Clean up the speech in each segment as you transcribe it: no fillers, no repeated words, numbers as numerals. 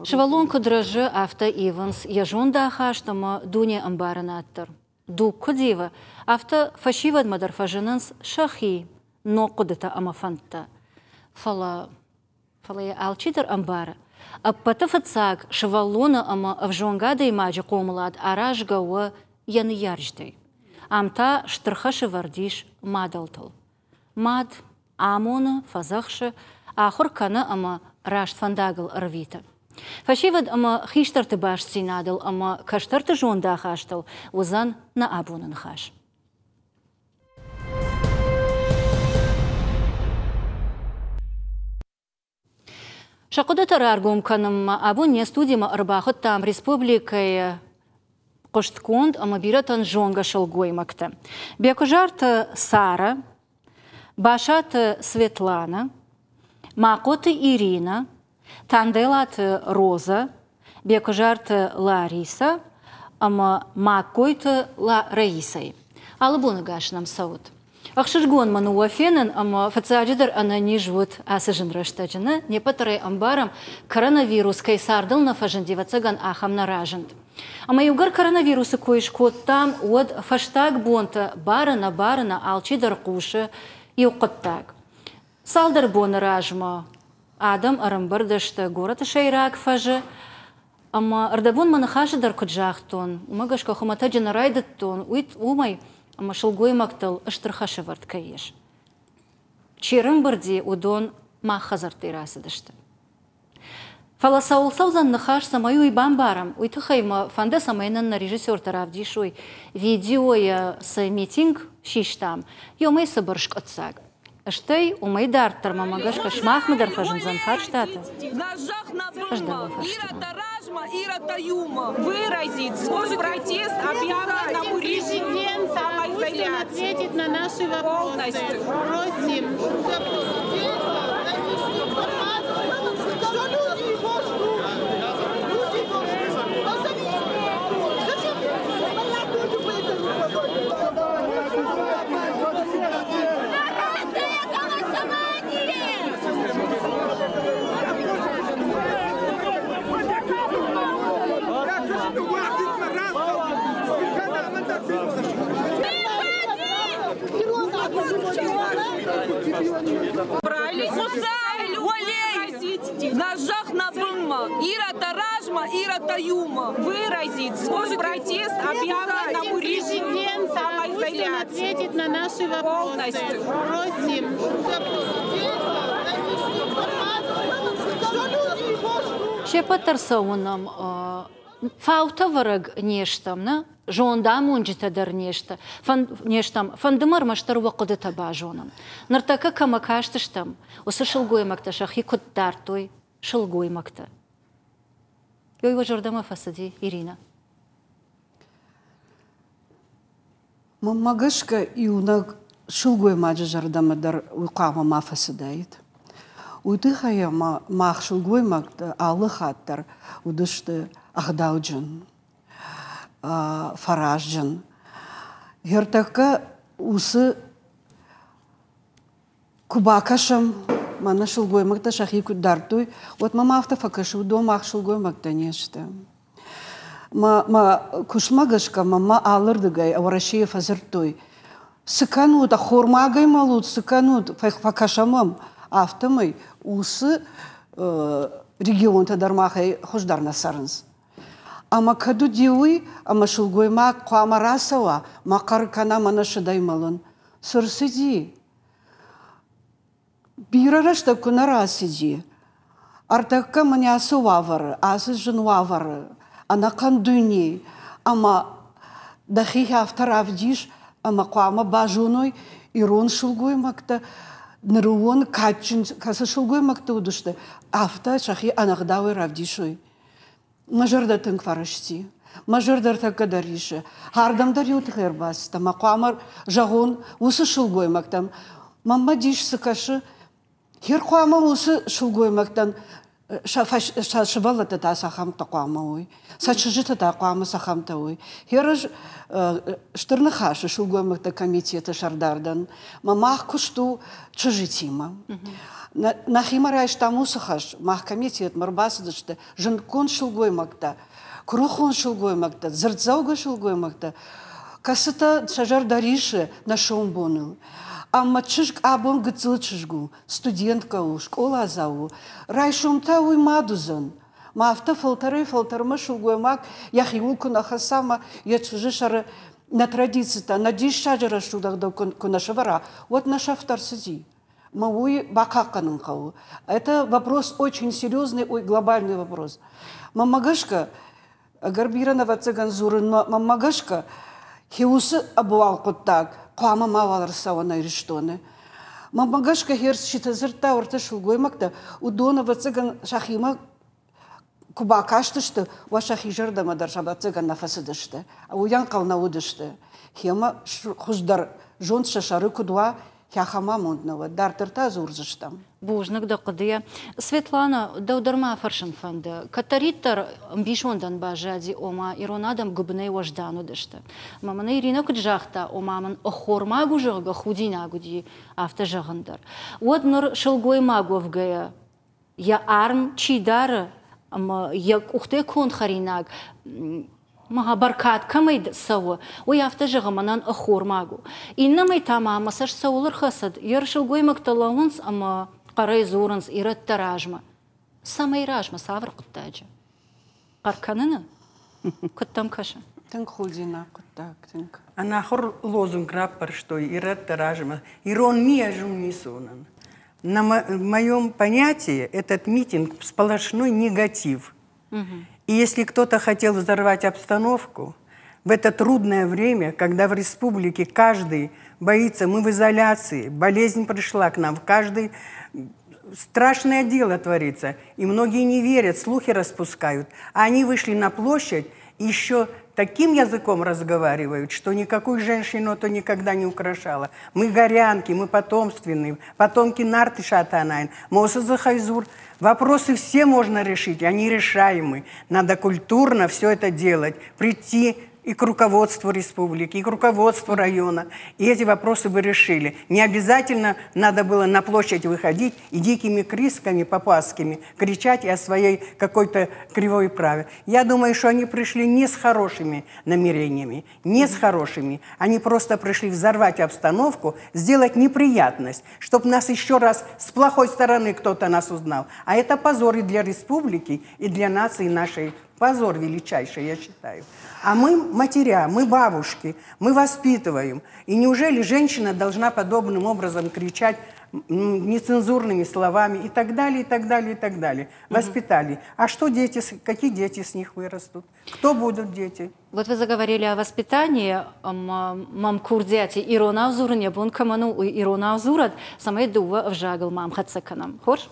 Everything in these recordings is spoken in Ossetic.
Сывӕллон куыд рӕзы, афтӕ ивынц йӕ зондахаст ӕмӕ дунеӕмбарынад дӕр. Дуг куыд ивы, афтӕ фӕсивӕдмӕ дӕр фӕзынынц сӕхи ног хъуыдытӕ ӕмӕ фӕндтӕ. Фӕлӕ, фӕлӕ йӕ алчидӕр ӕмбары, ӕппӕты фыццаг сывӕллоны ӕмӕ ӕвзонг адӕймаджы хъомылад аразгӕ у йӕ ныййарджытӕй. Ам та стыр хӕс ӕвӕрд ис мадӕлтыл. Мад амоны, фӕдзӕхсы, ахуыр кӕны ӕмӕ раст фӕндагыл ӕрвиты. Фӕсивӕд ӕмӕ хистӕрты бастдзинадыл ӕмӕ кӕстӕрты зондахастыл уыдзӕн нӕ абоны ныхас. Сӕ хъуыдытӕ раргом кӕнынмӕ абон не студимӕ ӕрбахуыдтам республикӕйы хъуыстгонд ӕмӕ бирӕтӕн зонгӕ сылгоймӕгты. Бекуызарты Сара, Басаты Светлана, Махъоты Ирина, Танделаты Роза, Бекуызарты Ларисӕ ӕмӕ Магкойты Раисӕйы. Алы боны гас нӕм цӕут. Ӕхсызгон мын у уӕ фенын ӕмӕ фыццаджыдӕр ӕнӕниз ут ацы зын рӕстӕджы. Нӕ, не ппӕт дӕр ӕй ӕмбарӕм, коронавирус кӕй цардыл нӕ фӕзынди, ӕвӕццӕгӕн, ахӕм нӕ разынд. Ӕмӕ иугӕр коронавирусы кой скодтам, уӕд фӕстаг бонты бары-нӕбары нӕ алчидӕр хъусы иу хъуыддаг. Цалдӕр боны размӕ адӕм ӕрӕмбырд сты горӕты сӕйраг фӕзы ӕмӕ ӕрдӕбон мӕ ныхасы дӕр куыд загътон, уымӕ гӕсгӕ хуымӕтӕджы нӕ райдыдтон, уый уымӕй, ӕмӕ сылгоймӕгтыл стыр хӕсӕвӕрд кӕй ис. Чи ӕрӕмбырди, уыдон мах хӕдзӕрттӕй рацыдысты. Фӕлӕ цӕуыл цӕудзӕн ныхас, цӕмӕй уый бамбарӕм, уый тыххӕй мӕ фӕнды, цӕмӕй нын нӕ режиссертӕ равдисой видеойӕ цы митинг систам, уымӕй цыбыр скъуыддзаг. Стӕй уымӕй дарддӕр мӕмӕ гӕсгӕ сымахмӕ дӕр фӕзындзӕн фарстатӕ. Ӕз дӕр уӕ фӕрстытӕн. Выразить свой протест объявленному режиму самоизоляции. ответить на наши вопросы. Просим. Что люди его ждут? Люди его ждут. Позовите. Зачем? Я тоже Народное голосование! Выразить свой протест объявленному режиму самоизоляции. ответить на наши вопросы. Полностью. Просим. Се ппӕт дӕр цӕуынӕм фаутӕвӕрӕг не стӕм, нӕ? Зондамонджытӕ дӕр не сты, не стӕм. Фӕнды мӕ ӕрмӕстдӕр уӕ хъуыдытӕ базонын. Ныртӕккӕ кӕмӕ кастыстӕм, уыцы сылгоймӕгтӕ сӕхи куыд дардтой сылгоймӕгтӕ. Ой, уӕ зӕрдӕмӕ фӕцыди, Иринӕ? Мӕнмӕ гӕсгӕ, иунӕг сылгоймаджы зӕрдӕмӕ дӕр уый хъуамӕ ма фӕцыдаид. Уый тыххӕй ӕмӕ мах сылгоймӕгтӕ алы хатт дӕр уыдысты ӕгъдауджын, фӕразджын. Ӕртӕккӕ уыцы куы бакӕсӕм, мӕнӕ сылгоймӕгтӕ сӕхи куыд дардтой, уӕд мӕм афтӕ фӕкӕсы, уыдон мах сылгоймӕгтӕ не сты. Мӕ, мӕ куыстмӕ гӕсгӕ мӕм ма алырдыгӕй Уӕрӕсейы фӕдзырдтой, цы кӕнут, ӕххормагӕй мӕлут, цы кӕнут, фӕкӕсӕм уӕм. Афтӕмӕй уыцы регионтӕ дӕр махӕй хуыздӕр нӕ цӕрынц. Ӕмӕ кӕд уыди уый, ӕмӕ сылгоймаг хъуамӕ рацӕуа, мӕ хъӕр кӕна мӕнӕ сыдӕй мӕлын. Цы рцыди? Бирӕ рӕстӕг куы нӕ рацыди, ӕртӕккӕ мын ацы уавӕры, ацы зын уавӕры, ӕнӕхъӕн дуне, ӕмӕ дӕхи афтӕ равдис, ӕмӕ хъуамӕ базоной ирон сылгоймӕгтӕ ныры онг кадджын кӕцы сылгоймӕгтӕ уыдысты, афтӕ сӕхи ӕнӕгъдауӕй равдисой. Мӕ зӕрдӕ тынг фӕрысти. Мӕ зӕрдӕ ӕртӕккӕ дӕр рисы. Ардӕм дӕр иу тыхӕй ӕрбацыдтӕн ӕмӕ хъуамӕ зӕгъон уыцы сылгоймӕгтӕм. Мӕнмӕ дис цы кӕсы, хир хъуамӕ уыцы сылгоймӕгтӕн Сӕ сывӕллӕттӕ та цахӕмтӕ хъуамӕ уой, сӕ чызджытӕ та хъуамӕ цахӕмтӕ уой. Херыз Стыр Ныхасы сылгоймӕгты комитеты сӕрдар дӕн, мӕ мах куыст у чызджытимӕ. Нӕхимӕ райстам уыцы хӕс, мах комитетмӕ ӕрбацыдысты зындгонд сылгоймӕгтӕ, куырыхон сылгоймӕгтӕ, дзырддзӕугӕ сылгоймӕгтӕ, кӕцытӕ сӕ зӕрдӕ рисы нӕ сомбоныл. Ӕмӕ чызг абон гыццыл чызг у, студенткӕ у, скъоладзау у, райсом та уый мад уыдзӕн. Мӕ афтӕ фӕлтӕрӕй-фӕлтӕрмӕ сылгоймаг йӕхиуыл куы нӕ хӕца ӕмӕ йӕ чызджы сӕры нӕ традицитӕ, нӕ диссаджы рӕсугъд ӕгъдау куы нӕ сӕвӕра, уӕд нӕ сӕфт ӕрцыди. Мӕ уый бахъахъхъӕнын хъӕуы. Это вопрос очень серьезный, ой, глобальный вопрос. Мӕнмӕ гӕсгӕ, ӕгӕр бирӕ ӕвӕццӕгӕн дзурын, мӕнмӕ гӕсгӕ, хиусы ӕбуалгъ хъуыддаг хъуамӕ мауал ӕрцӕуа нӕ Ирыстоны. Мӕнмӕ гӕсгӕ херсчитӕ дзырдта уӕртӕ сылгоймӕгтӕ, уыдон ӕвӕццӕгӕн сӕхимӕ куы бакастысты, уӕд сӕхи зӕрдӕмӕ дӕр ӕвӕццӕгӕн нӕ фӕцыдысты. Уый ӕнхъӕл нӕ уыдысты. Хемӕ хуыздӕр зонд сӕ сӕры куыд уа, ахӕм амонд нӕ уӕд. Дарддӕр та дзурдзыстӕм. Бузныг дӕ хъуыдыйӕ. Светлана, дӕу дӕр ма фӕрсын фӕнды. Кӕддӕриддӕр ӕмбисондӕн баззади, ома ирон адӕм гуыбынӕй уӕздан уыдысты. Ӕмӕ мын Иринӕ куыд загъта, ома мын ӕххормаг у, зӕгъгӕ, худинаг уыди афтӕ зӕгъын дӕр. Уӕд ныр сылгоймаг уӕвгӕйӕ йӕ арм чи дары ӕмӕ йӕ къухтӕй конд хӕринаг мӕ бӕркад кӕмӕй цӕуы, уый афтӕ зӕгъы, мӕнӕн ӕххормаг у. Иннӕмӕй та ма мӕ цӕст цӕуыл ӕрхӕцыд, йе сылгоймӕгтӕ лӕууынц ӕмӕ хъӕрӕй дзурынц ирӕттӕ размӕ. Цӕмӕй размӕ, цавӕр хъуыддаджы? Хъӕр кӕныны? Куыд дӕм кӕсы? Тынг худинаг хъуыддаг, тынг. Ӕнахуыр лозунг раппӕрстой ирӕттӕ размӕ. Ирон ми ӕз уым ницы уынын. На моем понятии этот митинг сплошной негатив. И если кто-то хотел взорвать обстановку, в это трудное время, когда в республике каждый боится, мы в изоляции, болезнь пришла к нам, в каждый страшное дело творится, и многие не верят, слухи распускают. А они вышли на площадь и еще таким языком разговаривают, что никакую женщину это никогда не украшало. Мы горянки, мы потомственные, потомки Нарты Шатанайн, Мосаза Хайзур. Вопросы все можно решить, они решаемы. Надо культурно все это делать, прийти и к руководству республики, и к руководству района. И эти вопросы бы решили. Не обязательно надо было на площадь выходить и дикими крисками попасскими кричать о своей какой-то кривой праве. Я думаю, что они пришли не с хорошими намерениями, не с хорошими. Они просто пришли взорвать обстановку, сделать неприятность, чтобы нас еще раз с плохой стороны кто-то нас узнал. А это позор и для республики, и для нации нашей. Позор величайший, я считаю. А мы матеря, мы бабушки, мы воспитываем. И неужели женщина должна подобным образом кричать нецензурными словами и так далее, и так далее, и так далее. Воспитали. А что дети, какие дети с них вырастут? Кто будут дети? Вот вы заговорили о воспитании. Мӕм курдиати иронау дзурын йӕ бон кӕмӕн у, уый иронау дзурӕд, цӕмӕй дыууӕ ӕвзагыл ма ӕмхӕццӕ кӕнӕм. Хорз?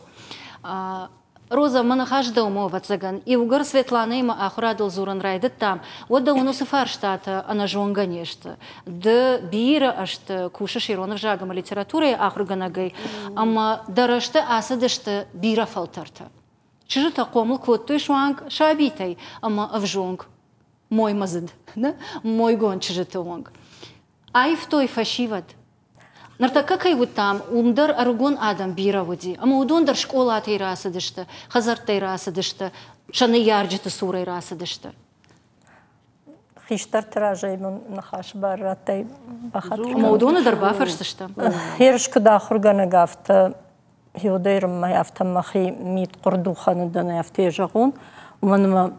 Роза, мӕ ныхас дӕумӕ, ӕвӕццӕгӕн, иугӕр Светланӕимӕ ахуырадыл дзурын райдыдтам, уӕд дӕуӕн уыцы фарстатӕ ӕнӕзонгӕ не сты. Ды бирӕ ӕзты кусыс ирон ӕвзаг ӕмӕ литературӕйы ахуыргӕнӕгӕй, ӕмӕ дӕ рӕзты ацыдысты бирӕ фӕлтӕртӕ. Чызджытӕ хъомыл кодтой суанг сабитӕй ӕмӕ ӕвзонг моймӕдзыд, мойгонд чызджыты онг. Аивтой фӕсивӕд. Ныртӕккӕ кӕй уыдтам, уым дӕр ӕрыгон адӕм бирӕ уыди, ӕмӕ уыдон дӕр скъолатӕй рацыдысты, хӕдзӕрттӕй рацыдысты, сӕ ныййарджыты цурӕй рацыдысты. Хистӕрты разӕй мын ныхас бар радтай, бахатыр. Ӕмӕ уыдоны дӕр бафӕрсдзыстӕм. Херс куыд ахуыргӕнӕг, афтӕ хиуыдӕй афтӕ мӕхи мидхъуырдухӕны дӕн, афтӕ зӕгъон, уымӕн ӕмӕ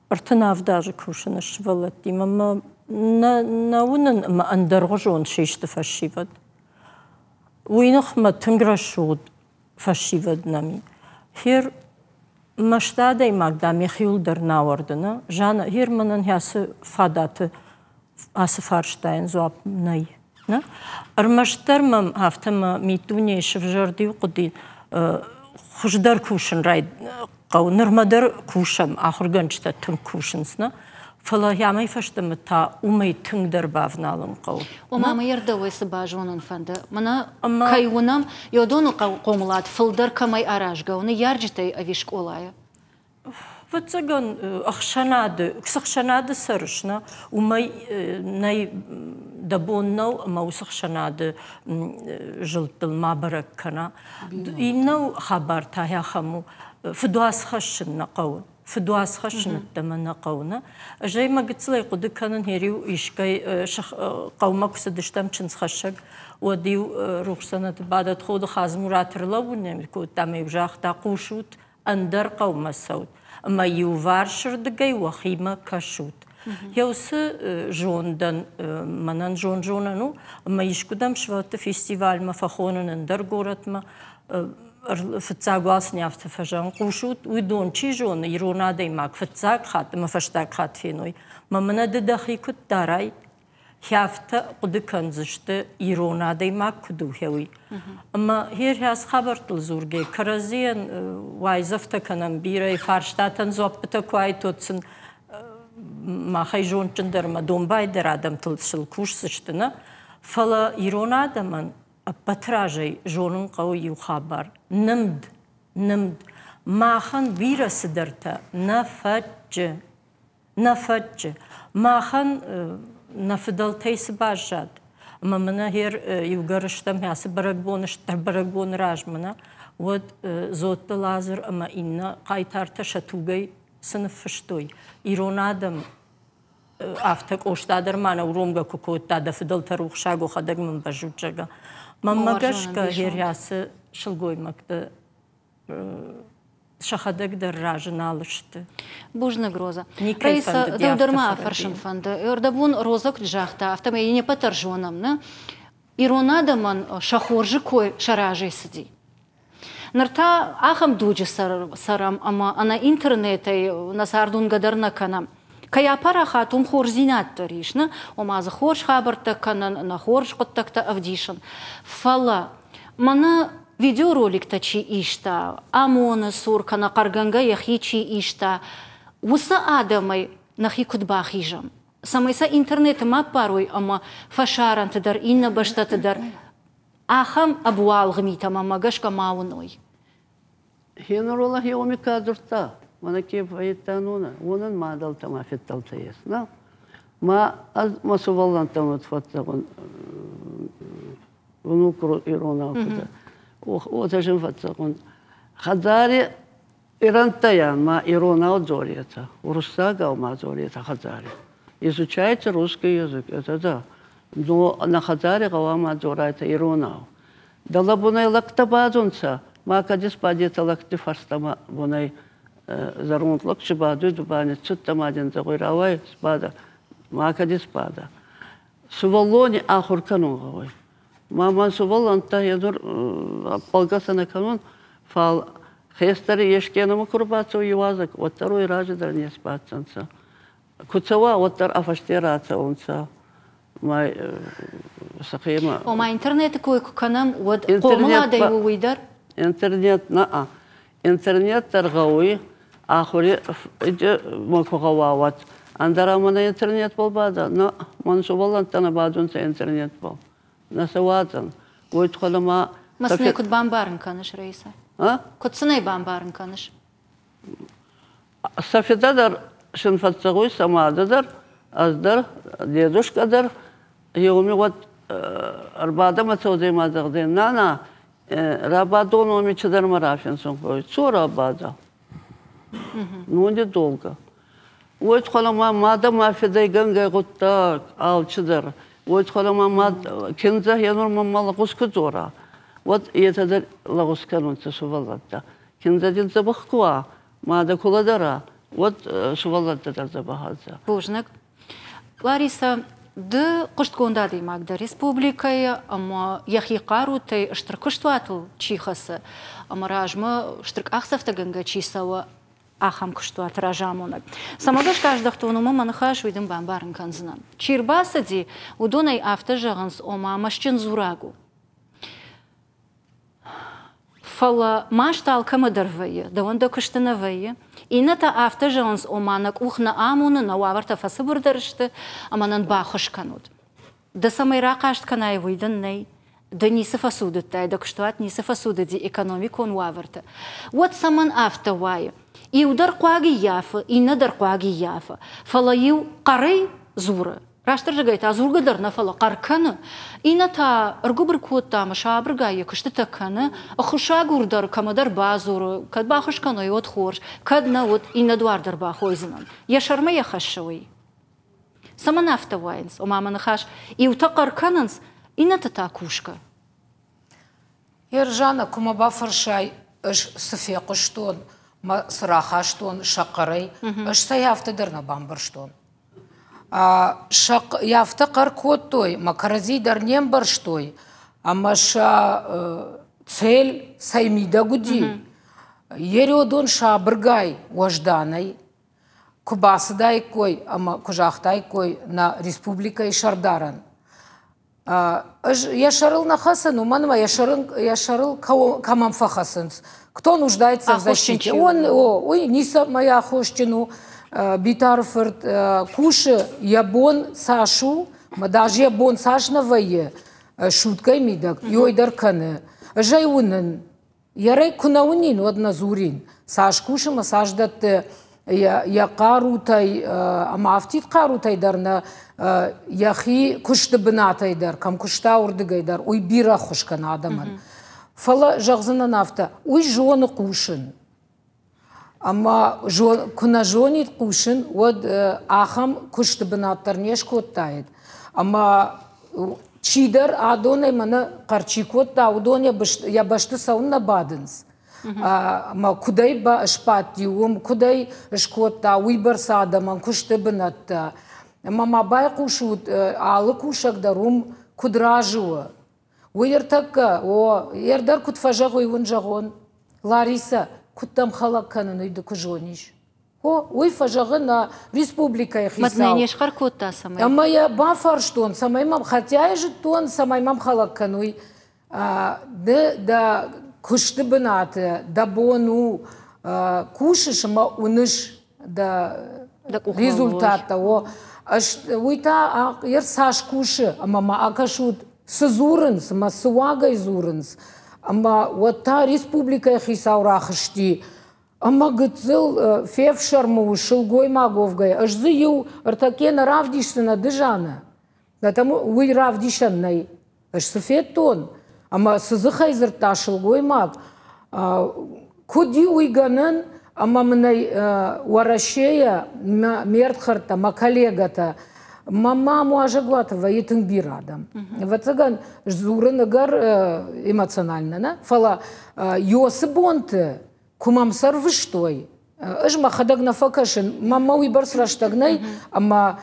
37 азы кусын сывӕллӕттимӕ мӕ нӕ уынын ӕмӕ ӕндӕргъуызон систы фӕсивӕд. Уый ныхмӕ тынг рӕсугъд фӕсивӕд нӕм и. Хер мӕсты адӕймаг, дам, йӕхиуыл дӕр нӕ ауӕрды, нӕ? Жанна, хер мӕнӕн ацы фадаты ацы фарстайӕн дзуапп нӕй. Нӕ? Ӕрмӕстдӕр мӕм афтӕ мӕ миддунейы сывзӕрд иу хъуыди, хуыздӕр кусын рай хъӕуы. Нырмӕ дӕр кусӕм, ахуыргӕнджытӕ тынг кусынц, нӕ? Фӕлӕ амӕй фӕстӕмӕ та уымӕй тынгдӕр бавналын хъӕуы. Ома мӕ йӕ цы базонын фӕнды? Мӕнӕ кӕй уынӕм, йодоны хъомылад фылдӕр кӕмӕй аразгӕ у, ныййарджытӕй ӕви скъолайӕ? Ӕвӕццӕгӕн, ӕхсӕнады, цы хсӕнады цӕрыс, нӕ, уымӕй нӕй дӕ бон нӕу ӕмӕ уыцы хсӕнады зылдтыл ма бӕрӕг кӕна. Иннӕ хабар та ахӕм у, фыдуац хӕссын нӕ хъӕуы. Фыдуац хӕссын ӕддӕмӕ нӕ хъӕуы, нӕ? Ӕз ӕй мӕ гыццылӕй хъуыды кӕнын, иу искӕй хъӕумӕ куы цыдыстӕм чындзхӕссӕг, уӕд-иу рухсдзӕнӕты бадӕт Ходы Хадзымурат ӕрлӕууын кодта ӕмӕ-иу загъта, хъусут, ӕндӕр хъӕумӕ цӕут ӕмӕ иуварсырдыгӕй уӕхимӕ кӕсут. Йӕ уыцы зондӕн мӕнӕн зонд-зонӕн у, ӕмӕ искуыдӕм сывӕллӕтты фестивальмӕ фӕхонын ӕндӕр горӕтмӕ, фыццаг уал сын афтӕ фӕзӕгъын, хъусут, уыдон чи зоны, ирон адӕймаг фыццаг хатт ӕмӕ фӕстаг хатт феной. Мӕ мӕнӕ ды дӕхи куыд дарай, афтӕ хъуыды кӕндзысты, ирон адӕймаг куыд у, уый. Ӕмӕ херхӕс хабӕрттыл дзургӕ, кӕрӕдзийӕн уайдзӕфтӕ кӕнӕм бирӕ, фарстатӕн дзуаппытӕ куы айтот сын, махӕй зондджындӕр ӕмӕ домбайдӕр адӕмтыл сыл кусдзысты, нӕ? Фӕлӕ ирон адӕмӕн ӕппӕт разӕй зонын хъӕуы иу хабар – нымд, нымд. Махӕн бирӕ цыдӕртӕ нӕ фӕччы. Нӕ фӕччы. Махӕн нӕ фыдӕлтӕй цы баззад? Ӕмӕ мӕнӕ гъер иугӕр стӕм ацы бӕрӕгбоны стыр бӕрӕгбоны размӕ нӕ, уӕд Дзотты Лазыр ӕмӕ иннӕ хъайтартӕ сӕ тугӕй цы ныффыстой? Ирон адӕм афтӕ Къоста дӕр ма нӕ уромгӕ куы кодта, дӕ фыдӕлтӕ рухсаг, уӕхӕдӕг мын бӕззут, зӕгъгӕ. Мӕнмӕ гӕсгӕ, гъер ацы сылгоймӕгты сӕхӕдӕг дӕр разы нал сты. Бузныг, Роза. Раиса, дӕу дӕр ма афӕрсын фӕнды. Ӕрдӕбон Роза куыд загъта, афтӕмӕй йын не ппӕт дӕр зонӕм, нӕ? Ирон адӕмӕн сӕ хорзы кой сӕ разӕй цыди. Ныр та ахӕм дуджы цӕрӕм ӕмӕ ӕнӕ интернетӕй нӕ цард уынгӕ дӕр нӕ кӕнӕм. Кӕй апарахат, уым хорздзинад дӕр ис, нӕ? Ома дзы хорз хабӕрттӕ кӕнын, нӕ хорз хъуыддӕгтӕ ӕвдисын. Фӕлӕ мӕнӕ видеороликтӕ чи иста, ОМОН-ы цур кӕнӕ хъӕргӕнгӕ йӕхи чи иста, уыцы адӕмӕй нӕхи куыд бахизӕм, цӕмӕй сӕ интернеты ма ппарой ӕмӕ фӕсарӕнты дӕр, иннӕ бӕстӕты дӕр ахӕм ӕбуалгъ митӕ мӕнмӕ гӕсгӕ ма уыной. Хенорола хеоми ка дзурдта, мӕнӕ ке фӕййидтан, уонӕн мадӕлтӕ ма феддӕлтӕ ес. На? Ма ӕз мӕ сувӕллӕнттӕмӕ фӕццӕгъун внук иронау куд уотӕ зин фӕццӕгъун. Хӕдзари ирӕнттӕ ма иронау дзоретӕ, уруссагау ма дзоретӕ хӕдзари. Изучайте русский язык, это да. Но на хӕдзари гъӕуама дзорайтӕ иронау. Дӕлӕ бунӕй лӕгтӕ бадунцӕ, ма кӕд исбадетӕ лӕгти фӕрстӕмӕ бунӕй зӕронд лӕг чи бадуй, ду ба ниццудтӕ ма дин зӕгъуй, рауай, сбадӕ, ма кӕд исбадӕ. Сувӕллони ахур кӕнун гъӕуй. Ма мӕн сувӕллӕнттӕ е нур ӕппӕлгӕ сӕ нӕ кӕнун, фал хестӕри еске нӕмӕ ку рбацӕуй иуазӕг, уӕддӕр уой рази дӕр не сбаддзӕнцӕ. Ку цӕуа, уӕддӕр ӕ фӕсте рацӕунцӕ. Ма сӕхемӕ. Ома интернеты кой куы кӕнӕм, уӕд хъомыладӕй у уый дӕр? Интернет нӕ. Интернет дӕр гъӕуй, ахури ма ку гъӕуа, уӕд. Ӕндӕр ӕма нӕ интернетбӕл бада? Нӕ, мӕн сувӕллӕнттӕ нӕ бадунцӕ интернетбӕл. Нӕ сӕ уадзӕн. Уой туххӕй ма... Ма сын ӕй куыд бамбарын кӕныс, Раиса? А? Куыд сын ӕй бамбарын кӕныс? Сӕ фидӕ дӕр син фӕццӕгъуй, сӕ мадӕ дӕр, ӕз дӕр, дедушка дӕр. Еуми уӕд ӕрбадӕмӕ цӕудзӕй ма зӕгъдзӕй, нана, рабадон уоми чидӕр мӕ рафинсун гъӕуй. Цо рабадӕ. Ну, недолго. Уой туххӕн ма мадӕ ма фидӕй гӕнгӕй гъуддаг алчидӕр. Уой туххӕн ма мад киндзӕ енур мӕмӕ лӕгъуз ку дзора, уӕд етӕ дӕр лӕгъуз кӕнунцӕ сувӕллӕнттӕ. Киндзӕ дин дзӕбӕх ку уа, мадӕ ку лӕдӕра, уӕд сувӕллӕнттӕ дӕр дзӕбӕх ӕнцӕ. Бузныг. Лариса, ды хъуыстгонд адӕймаг дӕ республикӕйы ӕмӕ йӕхи хъарутӕй стыр куыстуатыл чи хӕцы ӕмӕ размӕ стыр къахдзӕфтӕгӕнгӕ чи цӕуы, ахӕм куыстуаты разамонӕг. Цӕмӕ гӕсгӕ аздӕхтон, уымӕ мӕ ныхас уый дын бамбарын кӕндзынӕн. Чи рбацыди, уыдонӕй афтӕ зӕгъынц, ома мӕстджын дзураг у. Фӕлӕ маст алкӕмӕ дӕр вӕййы, дӕуӕн дӕ куысты нӕ вӕййы. Иннӕтӕ афтӕ зӕгъынц, ома нӕ къух нӕ амоны, нӕ уавӕртӕ фӕцыбырдӕр сты ӕмӕ нын баххуыс кӕнут. Ды цӕмӕй рахъаст кӕнай, уый дын нӕй. Ды ницы фӕцудыдтай, дӕ куыстуат ницы фӕцудыди экономикон уавӕрты. Уӕд цӕмӕн афтӕ уайы? Иу дӕр хъуаг ӕййафы, иннӕ дӕр хъуаг ӕййафы. Фӕлӕ иу хъӕрӕй дзуры, растырзыгӕй та дзургӕ дӕр нӕ, фӕлӕ хъӕр кӕны. Иннӕ та ӕргуыбыр кодта ӕмӕ сабыргай йӕ куыстытӕ кӕны, ӕххуысагур дӕр кӕмӕдӕр бадзуры, кӕд баххуыс кӕной, уӕд хорз, кӕд нӕ, уӕд иннӕ дуар дӕр бахойдзынӕн. Йӕ сӕрмӕ йӕ хӕссы уый. Цӕмӕн афтӕ уайынц? Ома мӕ ныхас иутӕ хъӕр кӕнынц, иннӕтӕ та кусгӕ. Ержана, куы мӕ бафӕрсай, ӕз цы фехъуыстон, мӕ цы рахастон сӕ хъӕрӕй, ӕз сӕ афтӕ дӕр нӕ бамбӕрстон. Сӕ афтӕ хъӕр кодтой, мӕ кӕрӕдзи дӕр не мбӕрстой, ӕмӕ сӕ цель цӕй мидӕг уыди, Ерёдон сабыргай, уӕзданӕй куы бацыдаиккой ӕмӕ куы загътаиккой нӕ республикӕйы сӕрдарӕн, ӕз йӕ сӕрыл нӕ хӕцын, уымӕн ӕмӕ йӕ сӕрыл кӕмӕн фӕхӕцынц. Кто нуждается в защите? Он, о, уый ницӕмӕй аххосджын у. Битары фырт кусы, йӕ бон цас у, ӕмӕ даже йӕ бон цас нӕ вӕййы, суткӕй мидӕг, йой дӕр кӕны. Ӕз ӕй уынын, Йӕрӕй куы нӕ уынин, уӕд нӕ дзурин. Цас кусы ӕмӕ цас дӕтты йӕ хъарутӕй ӕмӕ афтид хъарутӕй дӕр нӕ, йӕхи куысты бынатӕй дӕр, кӕм куыста, уырдыгӕй дӕр, уый бирӕ ӕххуыс кӕны адӕмӕн. Фӕлӕ зӕгъдзынӕн афтӕ, уый зоны хъусын. Ӕмӕ куы нӕ зонид хъусын, уӕд ахӕм куысты бынат дӕр не скодтаид. Ӕмӕ чидӕр адонӕй мӕнӕ хъӕр чи кодта, уыдон йӕ бӕсты цӕуыннӕ бадынц? Ӕмӕ куыдӕй сбадти уым, куыдӕй скодта уыйбӕрц адӕмӕн куысты бынӕттӕ. Ӕмӕ ма байхъусут, алы кусӕг дӕр уым куыд разы у. Уый ӕртӕккӕ, о, ӕрдӕр куыд фӕзӕгъуй, уын зӕгъон. Ларисӕ, куыд дӕм хӕлӕг кӕнын, уый ды куы зонис. О, уый фӕзӕгъы нӕ республикӕйы хицау. Мадмӕ не схъӕр кодта, цӕмӕй? Ӕмӕ йӕ бафарстон, цӕмӕй мӕм хотя зыдтон, цӕмӕй мӕм хӕлӕг кӕнуй. Ды дӕ куысты бынаты дӕ бон у кусыс ӕмӕ уыныс дӕ результаттӕ. О, уый та йе цас кусы, ӕмӕ ма акӕсут, цы дзурынц ӕмӕ цы уагӕй дзурынц. Ӕмӕ уӕд та республикӕйы хицау рахызти ӕмӕ гыццыл фефсӕрмы у сылгоймаг уӕвгӕйӕ. Ӕз дзы иу ӕртӕкке нӕ равдисдзынӕ дызаны. Потому уый равдисӕн нӕй. Ӕз цы федтон ӕмӕ цы дзыхӕй дзырдта сылгоймаг, куыд и уый гӕнӕн, ӕмӕ мын ӕй Уӕрӕсейӕ ме рдхӕрдтӕ, мӕ коллегӕтӕ, мӕ ам уазӕгуаты вӕййы тынг бирӕ адӕм. Ӕвӕццӕгӕн, дзурын ӕгӕр эмоционально нӕ, фӕлӕ ёсы бонты куы мӕм сӕрвыстой, ӕз мӕхӕдӕг нӕ фӕкӕсын, мӕнмӕ уыйбӕрц рӕстӕг нӕй, ӕмӕ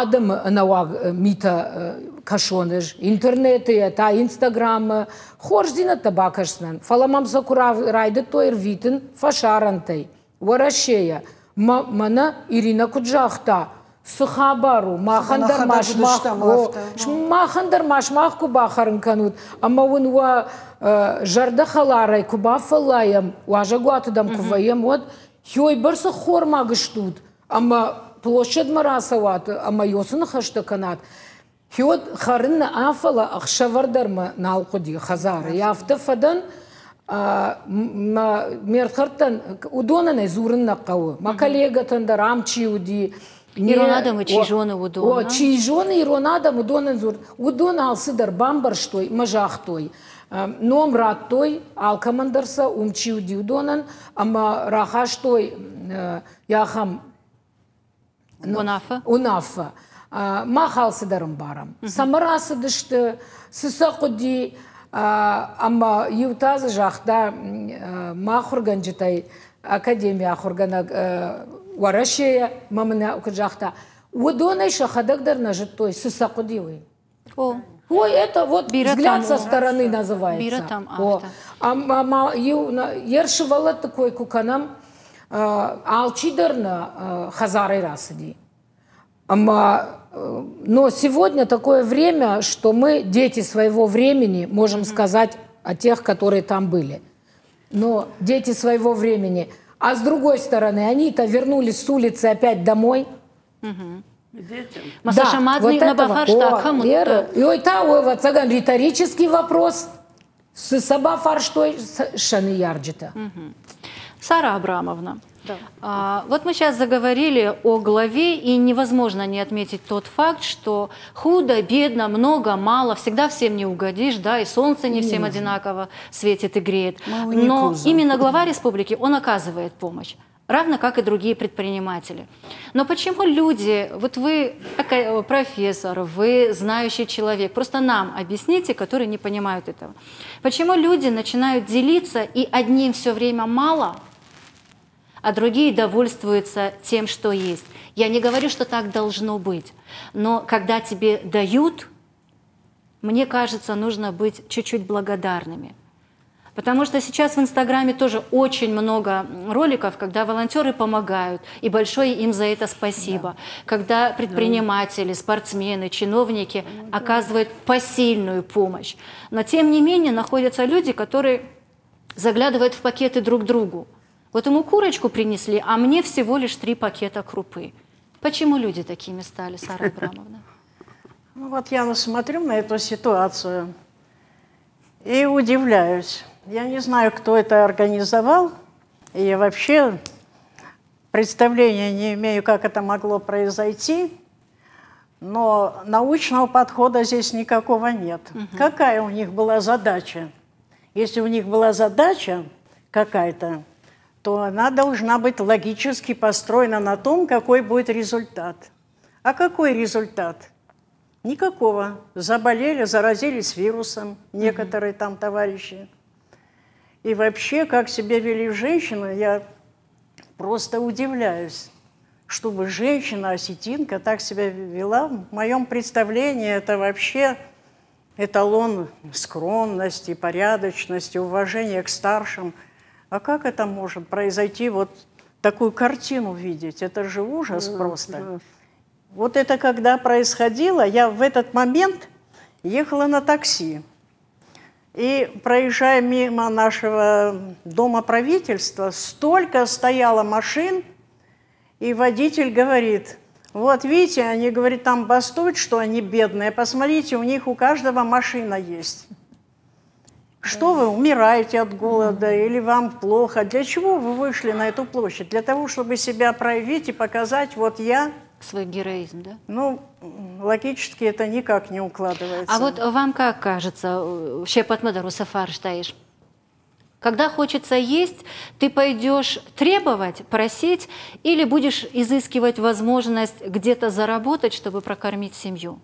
адӕмы ӕнӕуаг митӕ кӕсон ӕз интернеты та Инстаграмы хорздзинӕдтӕ бакӕсдзынӕн, фӕлӕ мӕм сӕ куы райдыдтой ӕрвитын фӕсарӕнтӕй, Уӕрӕсейӕ, мӕнӕ Иринӕ куыд загъта, цы хабар у, махӕн дӕр ма сымах, махӕн дӕр ма сымах куы бахӕрын кӕнут, ӕмӕ уын уӕ зӕрдӕхӕларӕй куы бафӕллайӕм, уазӕгуаты дӕм куы вӕййӕм, уӕд хёйбӕрц ӕххормаг стут, ӕмӕ площадьмӕ рацӕуат ӕмӕ ёсы ныхӕстӕ кӕнат. Хиод хӕрын нӕ, фӕлӕ ӕхсӕвӕр дӕр мӕ нал хъуыди хӕдзары. Афтӕ фӕдӕн, мӕ ме рдхӕрдтӕн, уыдонӕн ӕй дзурын нӕ хъӕуы. Мӕ коллегӕтӕн дӕр ам чи уыди, Ирон адӕмы чи зоны, уыдон. О, чи зоны ирон адӕм, уыдонӕн дзур. Уыдон алцыдӕр бамбӕрстой мӕ загътой. Ном радтой алкӕмӕн дӕр сӕ, уым чи уыди, уыдонӕн, ӕмӕ рахастой ахӕм Уынаффӕ? Уынаффӕ. Мах алцыдӕр ӕмбарӕм. Цӕмӕ рацыдысты, цы сӕ хъуыди, ӕмӕ иу та дзы загъта мӕ ахуыргӕнджытӕй, академийы ахуыргӕнӕг Уӕрӕсейӕ, мӕ мын куыд загъта, уыдонӕй сӕхӕдӕг дӕр нӕ зыдтой, цы сӕ хъуыди, уый. О. Ой, это вот взгляд со стороны называется. Бирӕтӕм афтӕ. Ӕмӕ иу йе сывӕллӕтты кой куы кӕнӕм, алчидӕр нӕ хӕдзарӕй рацыди. Ӕмӕ но сегодня такое время, что мы, дети своего времени, можем сказать о тех, которые там были. Но дети своего времени. А с другой стороны, они-то вернулись с улицы опять домой. Да, вот этого, о, Лера, и ой, та, ой, вот, риторический вопрос. Цы сӕ бафарстой сӕ ныййарджытӕ? Сара Абрамовна, да. Вот мы сейчас заговорили о главе, и невозможно не отметить тот факт, что худо, бедно, много, мало, всегда всем не угодишь, да, и солнце не всем одинаково светит и греет. Но именно глава республики, он оказывает помощь, равно как и другие предприниматели. Но почему люди, вот вы профессор, вы знающий человек, просто нам объясните, которые не понимают этого, почему люди начинают делиться и одним все время мало, а другие довольствуются тем, что есть? Я не говорю, что так должно быть, но когда тебе дают, мне кажется, нужно быть чуть-чуть благодарными. Потому что сейчас в Инстаграме тоже очень много роликов, когда волонтеры помогают, и большое им за это спасибо. Да. Когда предприниматели, спортсмены, чиновники оказывают посильную помощь. Но тем не менее находятся люди, которые заглядывают в пакеты друг другу. Вот ему курочку принесли, а мне всего лишь 3 пакета крупы. Почему люди такими стали, Сара Абрамовна? Ну вот я смотрю на эту ситуацию и удивляюсь. Я не знаю, кто это организовал, и я вообще представления не имею, как это могло произойти, но научного подхода здесь никакого нет. Угу. Какая у них была задача? Если у них была задача какая-то, то она должна быть логически построена на том, какой будет результат. А какой результат? Никакого. Заболели, заразились вирусом некоторые там товарищи. И вообще, как себя вели женщины, я просто удивляюсь, чтобы женщина-осетинка так себя вела. В моем представлении это вообще эталон скромности, порядочности, уважения к старшим. А как это может произойти, вот такую картину видеть? Это же ужас просто. Вот это когда происходило, я в этот момент ехала на такси. И, проезжая мимо нашего дома правительства, столько стояло машин, и водитель говорит, вот видите, они, говорит, там бастуют, что они бедные, посмотрите, у них у каждого машина есть. Что вы, умираете от голода или вам плохо? Для чего вы вышли на эту площадь? Для того, чтобы себя проявить и показать, вот я... Свой героизм, да? Ну, логически это никак не укладывается. А вот вам как кажется, когда хочется есть, ты пойдешь требовать, просить или будешь изыскивать возможность где-то заработать, чтобы прокормить семью?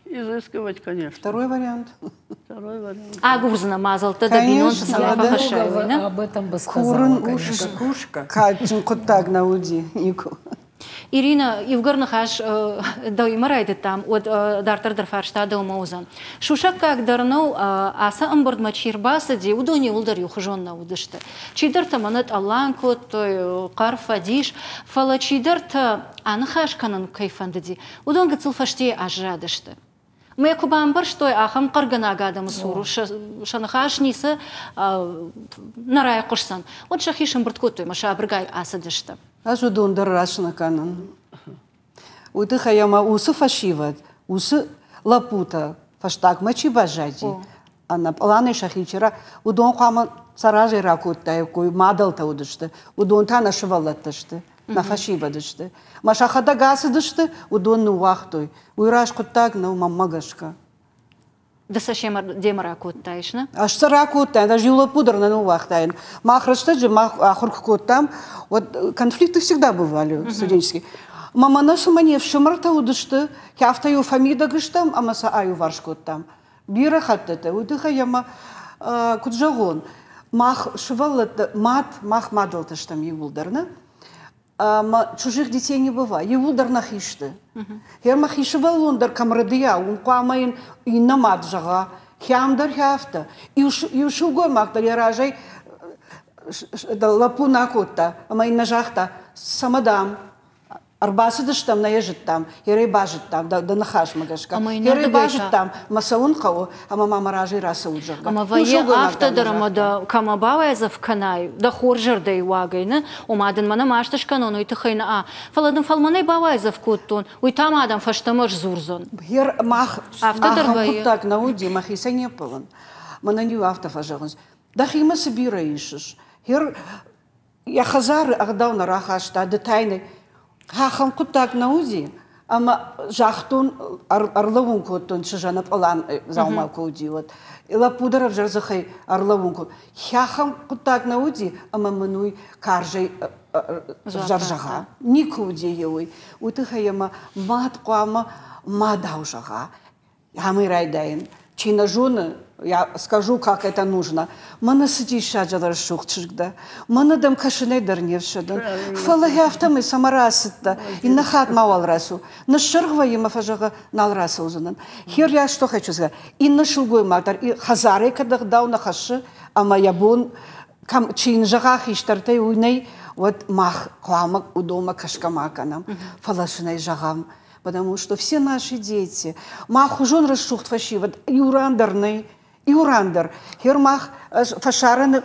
Изыскивать, конечно. Второй вариант. Второй вариант. А гурзна мазал, тогда Конечно, об этом бы сказала, конечно. Кушка. Ирина, иугӕр ныхас дӕуимӕ райдыдтам, уӕд дарддӕр дӕр фарста дӕумӕ уыдзӕн. Сусӕггаг дӕр нӕу, ацы ӕмбырдмӕ чи рбацыди, уыдон иууылдӕр иухуызон нӕ уыдысты. Чидӕртӕ мӕнӕ тъӕлланг кодтой, хъӕр, фӕдис, фӕлӕ чидӕртӕ аныхас кӕнын кӕй фӕндыди, уыдон гыццыл фӕстейы аззадысты. Мӕ куы бамбӕрстой, ахӕм хъӕргӕнаг адӕмы цур сӕ ныхас ницы нӕ райхъуысдзӕн, уӕд сӕхи сӕмбырд кодтой ӕмӕ сабыргай ацыдысты. Ӕз уыдон дӕр раст нӕ кӕнын. Уый тыххӕй ӕмӕ уыцы фӕсивӕд, уыцы лӕппутӕ фӕстагмӕ чи баззади, ӕнӕ пъланӕй сӕхи чи уыдон хъуамӕ сӕ разӕй ракодтаиккой, мадӕлтӕ уыдысты, уыдон та нӕ сывӕллӕттӕ сты, нӕ фӕсивӕд сты. Мӕ сӕхӕдӕг ацыдысты, уыдон ныууагътой. Уый раст хъуыддаг нӕу мӕнмӕ гӕсгӕ. Ды сӕ демӕ ракодтаис, нӕ? Ӕз сӕ ракодтаин, ӕз иу лӕппу дӕр нӕ ныууагътаин. Мах рӕстӕджы мах ахуыр куы кодтам, уӕд конфликты всегда бывали студенческие. Мӕ мӕнӕ цыма не фсымӕртӕ уыдысты, афтӕ-иу фӕмидӕг стӕм ӕмӕ сӕ аиуварс кодтам. Бирӕ хӕттыты. Уый тыххӕй ӕмӕ, куыд зӕгъон, мах сывӕллӕттӕ, мад, мах мадӕлтӕ стӕм иууылдӕр, нӕ? Ӕмӕ чужих детей не бывает, иууылдӕр нӕхи сты. Гъемӕ хи сывӕллон дӕр кӕм рӕдыйа, уым хъуамӕ йын иннӕ мад зӕгъа, хиам дӕр афтӕ. Иу сылгоймаг дӕр йӕ разӕй лӕппу нӕ кодта, ӕмӕ йын нӕ загъта, цӕмӕ дам, Ӕрбацыдыстӕм, нӕ йӕ зыдтам, Ерӕй базыдтам, дӕ ныхасмӕ гӕсгӕ. Ерӕй базыдтам, мӕ цӕуын хъӕуы, ӕмӕ ма мӕ разӕй рацӕут, зӕгъгӕ. Ӕмӕ вӕййы афтӕ дӕр, ӕмӕ дӕ кӕмӕ бауайдзӕф кӕнай, дӕ хорз зӕрдӕйы уагӕй, нӕ? Ома дын мӕнӕ маст скӕнон, уый тыххӕй нӕ, фӕлӕ дын фӕлмӕнӕй бауайдзӕф кодтон, уый та ма дӕм фӕстӕмӕ сдзурдзӕн. Ер мах афтӕ дӕр хъуыддаг нӕ уыди, мӕхицӕй не ппӕлын. Мӕнӕн-иу афтӕ фӕзӕгъынц, дӕхимӕ цы бирӕ исыс? Ер йӕ хӕдзары ӕгъдау нӕ рахаста, ды та йын ахӕм хъуыддаг нӕ уыди, ӕмӕ загътон, ӕрлӕууын кодтон чызджы пълан дзаума куы уыди, уӕд. Лӕппу дӕр ӕвзӕр дзыхӕй ӕрлӕууын кодта. Ахӕм хъуыддаг нӕ уыди, ӕмӕ мын уый карзӕй ӕвзӕр зӕгъа. Никуы уыди йе уый. Уый тыххӕй ӕмӕ мад хъуамӕ мадау зӕгъа. Амӕй райдайын. Чи нӕ зоны, я скажу, как это нужно. Мӕнӕ цы диссаджы рӕсугъд чызг дӕ. Мӕнӕ дӕм кӕсынӕй дӕр не фсӕдын. Фӕлӕ афтӕмӕй цӕмӕ рацыдтӕ? Иннӕ хатт мауал рацу. Ныссыргъ вӕййы мӕ фӕзӕгъы, нал рацӕудзынӕн. Хер я что хочу сказать. Иннӕ сылгоймаг дӕр хӕдзарӕй кӕд ӕгъдау нӕ хӕссы, ӕмӕ йӕ бон кӕм чи йын зӕгъа хистӕртӕй, уый нӕй, уӕд мах хъуамӕ уыдонмӕ кӕсгӕ ма кӕнӕм. Фӕлӕ сын ӕй зӕгъӕм, потому что все наши дети, мах хуызон рӕсугъд фӕсивӕд иу ран дӕр нӕй, иу ран дӕр. Хер мах фӕсарӕны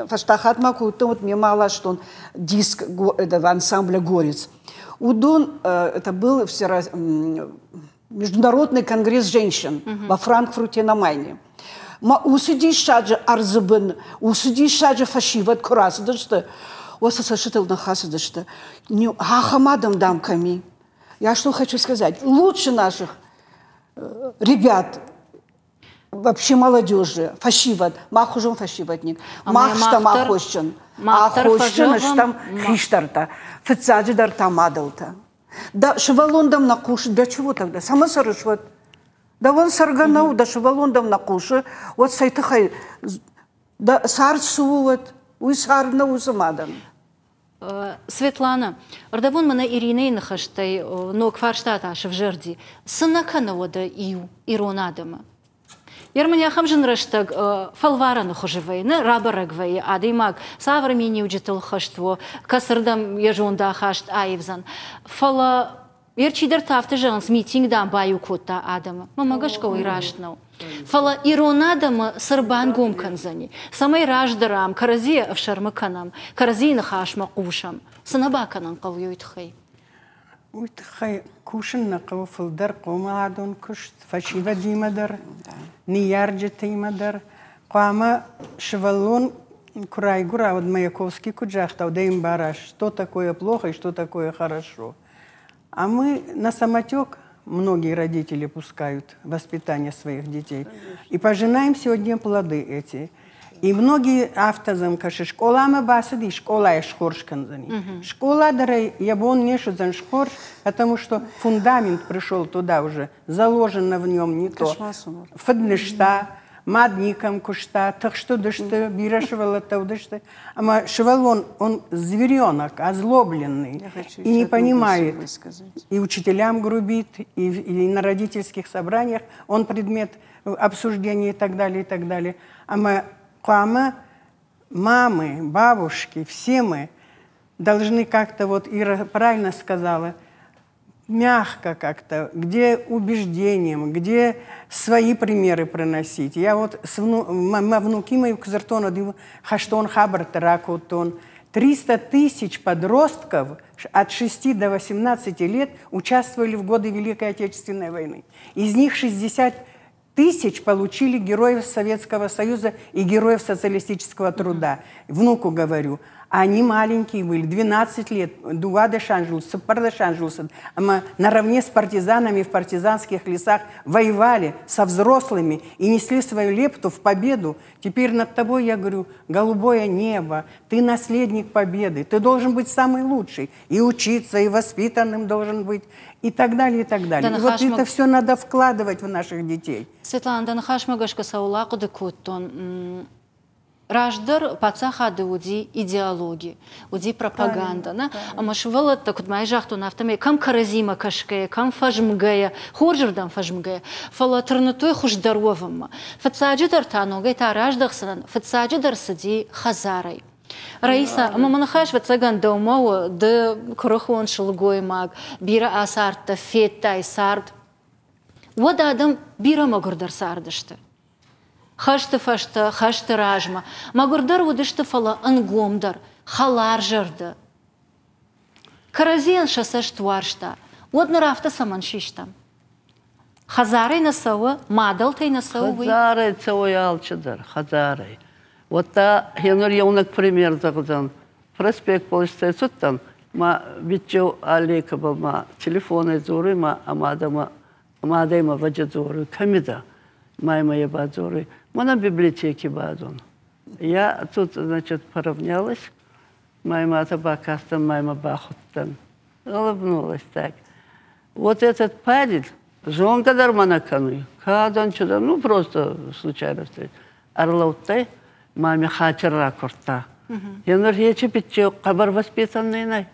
фӕстаг хатт ма куы уыдтӕн, уӕд мемӕ аластон диск этого ансамбля «Горец». Уыдон, это был Международный конгресс женщин во Франкфурте на Майне. Ма уыцы диссаджы ӕрдзы бын, уыцы диссаджы фӕсивӕд куы рацыдысты, уӕд сӕ цӕстытыл ныххӕцыдысты. Ахӕм адӕм, дам, кӕм и? Я что хочу сказать? Лучше наших ребят, вообще молодежи, фӕсивӕд, мах хуызон фӕсивӕдник, мах стӕм аххосджын, аххосджын стӕм хистӕртӕ, фыццаджыдӕр та мадӕлтӕ. Дӕ сывӕллон дӕм нӕ хъусы, для чего тогда? Цӕмӕ цӕрыс уӕд? Дӕуӕн цӕргӕ нӕу, дӕ сывӕллон дӕм нӕ хъусы, уӕд цӕй тыххӕй дӕ цард цы у уӕд? Уый цард нӕ уыцы мадӕн. Светлана, ӕрдӕбон мӕнӕ Иринӕйы ныхӕстӕй ног фарстатӕ сывзӕрди. Цы нӕ кӕны уӕдӕ иу ирон адӕмы? Ермын ахӕм зын рӕстӕг фӕлварӕны хуызы вӕййы, нӕ рабӕрӕг вӕййы адӕймаг цавӕр миниуджытыл хӕст у, кӕцырдӕм йӕ зондахаст аивдзӕн. Фӕлӕ Йе чидӕртӕ афтӕ зӕгъынц, митинг, дам, баиу кодта адӕмы. Мӕнмӕ гӕсгӕ уый раст нӕу. Фӕлӕ ирон адӕмы цы рбангом кӕндзӕни, цӕмӕй раздӕрӕм, кӕрӕдзийӕ ӕфсӕрмы кӕнӕм, кӕрӕдзийы ныхасмӕ хъусӕм, цы нӕ бакӕнын хъӕуы уый тыххӕй? Уый тыххӕй кусын нӕ хъӕуы фылдӕр хъомыладон куыст фӕсивӕдимӕ дӕр, ныййарджытимӕ дӕр. Хъуамӕ сывӕллон куы райгуыра, уӕд Маяковский куыд загъта, уӕд ӕй ӕмбара, что такое плохо и что такое хорошо. А мы на самотек, многие родители пускают воспитание своих детей. Конечно. И пожинаем сегодня плоды эти. И многие афтӕ кӕсы, скъоламӕ бацыди, скъолайы схорз кӕндзӕни. Школа дӕр йӕ бон не суыдзӕн схорз, потому что фундамент пришел туда уже, заложено в нем не то. Фыднызта, мад никӕм куыста, тыхст уыдысты, бирӕ сывӕллӕттӕ уыдысты. Ӕмӕ сывӕллон, он зверенок, озлобленный, и не понимает. И учителям грубит, и на родительских собраниях он предмет обсуждения и так далее, и так далее. Ӕмӕ хъуамӕ мамы, бабушки, все мы должны как-то, вот Ира правильно сказала, мягко как-то, где убеждением, где свои примеры приносить. Я вот с вну, внуки мои куы хӕстон хабӕрттӕ ракодтон. 300 тысяч подростков от 6 до 18 лет участвовали в годы Великой Отечественной войны. Из них 60 тысяч получили героев Советского Союза и героев социалистического труда. Внуку говорю, они маленькие были, 12 лет, дыууадӕс анзы, цыппӕрдӕс анзы, ӕмӕ наравне с партизанами в партизанских лесах воевали со взрослыми и несли свою лепту в победу. Теперь над тобой, я говорю, голубое небо, ты наследник победы, ты должен быть самый лучший, и учиться, и воспитанным должен быть, и так далее, и так далее. И вот это все надо вкладывать в наших детей. Светлана, дӕ ныхасмӕ гӕсгӕ цӕуыл ахъуыды кодтон? Раздӕр паддзахады уыди идеологи, уыди пропагандӕ, нӕ? Ӕмӕ сывӕллӕттӕ, куыд ма загътон, афтӕмӕй кӕм кӕрӕдзимӕ кӕсгӕйӕ, кӕм фӕзмгӕйӕ, хорзырдӕм фӕзмгӕйӕ, фӕлӕ тырныдтой хуыздӕр уӕвынмӕ. Фыццаджыдӕр та ногӕй та раздӕхдзынӕн, фыццаджыдӕр цыди хӕдзарӕй. Раиса, ӕмӕ мӕ ныхас ӕвӕццӕгӕн дӕумӕ у, ды куырыхон сылгоймаг, бирӕ ацардтӕ, федтай цард. Уӕд адӕм бирӕ мӕгуырдӕр цардысты. Хӕсты фӕстӕ, хӕсты размӕ мӕгуырдӕр уыдысты, фӕлӕ ӕнгомдӕр, хӕларзӕрдӕ. Кӕрӕдзийӕн сӕ цӕст уарзта. Уӕд ныр афтӕ цӕмӕн систӕм? Хӕдзарӕй нӕ цӕуы, мадӕлтӕй нӕ цӕуы уый? Хӕдзарӕй цӕуы алчидӕр, хӕдзарӕй. Уӕдта гъенур еунӕг пример зӕгъдзӕн. Проспект сцӕйцудтӕн, ма биччеу аллейкӕбӕл ма телефонӕй дзоруй ма ӕ мадӕмӕ мадӕ имӕ вӕджӕ дзоруй, кӕми дӕ? Ма имӕ е бадзоруй, мӕнӕ библиотеки бадун. Я тут, значит, поравнялась, ма имӕ бакастӕн, ма имӕ бахудтӕн. Улыбнулась так. Вот этот парень, зонгӕ дӕр ма нӕ кӕнуй, кӕдӕн чидӕр, ну просто случайно встретил. Ӕрлӕудтӕй, маме хатир ракурдта. Енур ечи бичче хъӕбӕр воспитанный нӕй.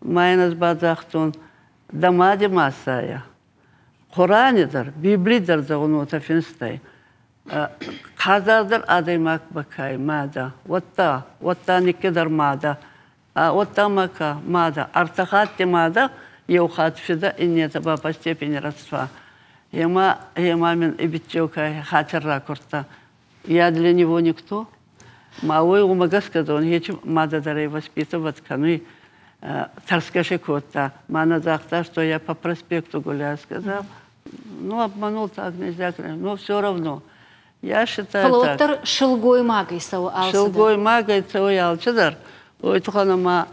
Ма ин ӕз бадзагътон, дӕ мади ма сайӕ. Хъурани дӕр, Библи дӕр зӕгъун уотӕ финстӕй. Хъазардӕр адӕймаг бакай мадӕ, уӕдта, уӕдта никкидӕр мадӕ, уӕдта ма ка мадӕ, ӕртӕ хатти мадӕ, еу хатт фидӕ, иннетӕ ба по степени родства. Ема, ема мин и биччеу хатир ракурдта. Я для него никто. Ма уой уымӕ гӕсгӕ зон, ечи мадӕ дӕр ӕй воспитывать кӕнуй, тӕрсгӕ кодта. Мӕнӕ загъта, что я по проспекту гуляю, сказал. Ну, обманул так нельзя, но все равно. Я считаю Фӕлӕ так. уӕддӕр сылгоймагӕй цӕуы алцыдӕр. Сылгоймагӕй цӕуы алцыдӕр. Ой, тухӕн ӕма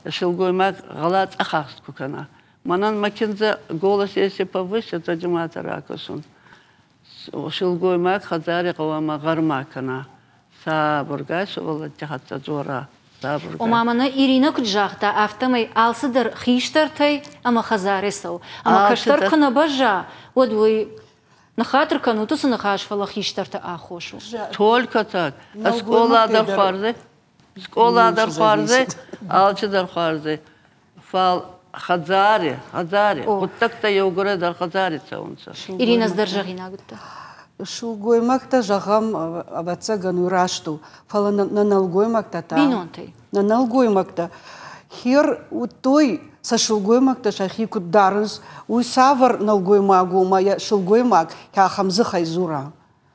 сылгоймаг гъӕла цъӕхахст ку кӕна. Мӕнӕн мӕ киндзӕ голос если повысит, то димата ракӕсун. Сылгоймаг хӕдзари гъӕуама гъӕр ма кӕна. Сабургай сувӕллӕтти хӕццӕ дзора. Сабургай. Ома мӕнӕ Иринӕ куыд загъта, афтӕмӕй алцыдӕр хистӕртӕй ӕмӕ хӕдзарӕй цӕуы. Ӕмӕ кӕстӕр куы нӕ бӕзза, уӕд уый ныххатыр кӕнут уыцы ныхас, фӕлӕ хистӕрты аххос у. Только так. Скъола дӕр хуарзӕй, скъола дӕр хуарзӕй, алчи дӕр хуарзӕй. Фал хӕдзари, хӕдзари, гъуддӕгтӕ еугурӕй дӕр хӕдзари цӕунцӕ. Ирина дӕр зӕгъинаг уыдтӕ. Сылгоймӕгтӕ, зӕгъӕм, ӕвӕццӕгӕн, уый раст у, фӕлӕ нӕ нӕлгоймӕгтӕ та... Бинонтӕй. Нӕ нӕлгоймӕгтӕ хер уыдтой, сӕ сылгоймӕгтӕ сӕхи куыд дарынц, уый цавӕр нӕлгоймаг у, ӕмӕ йӕ сылгоймаг ахӕм дзыхӕй дзура.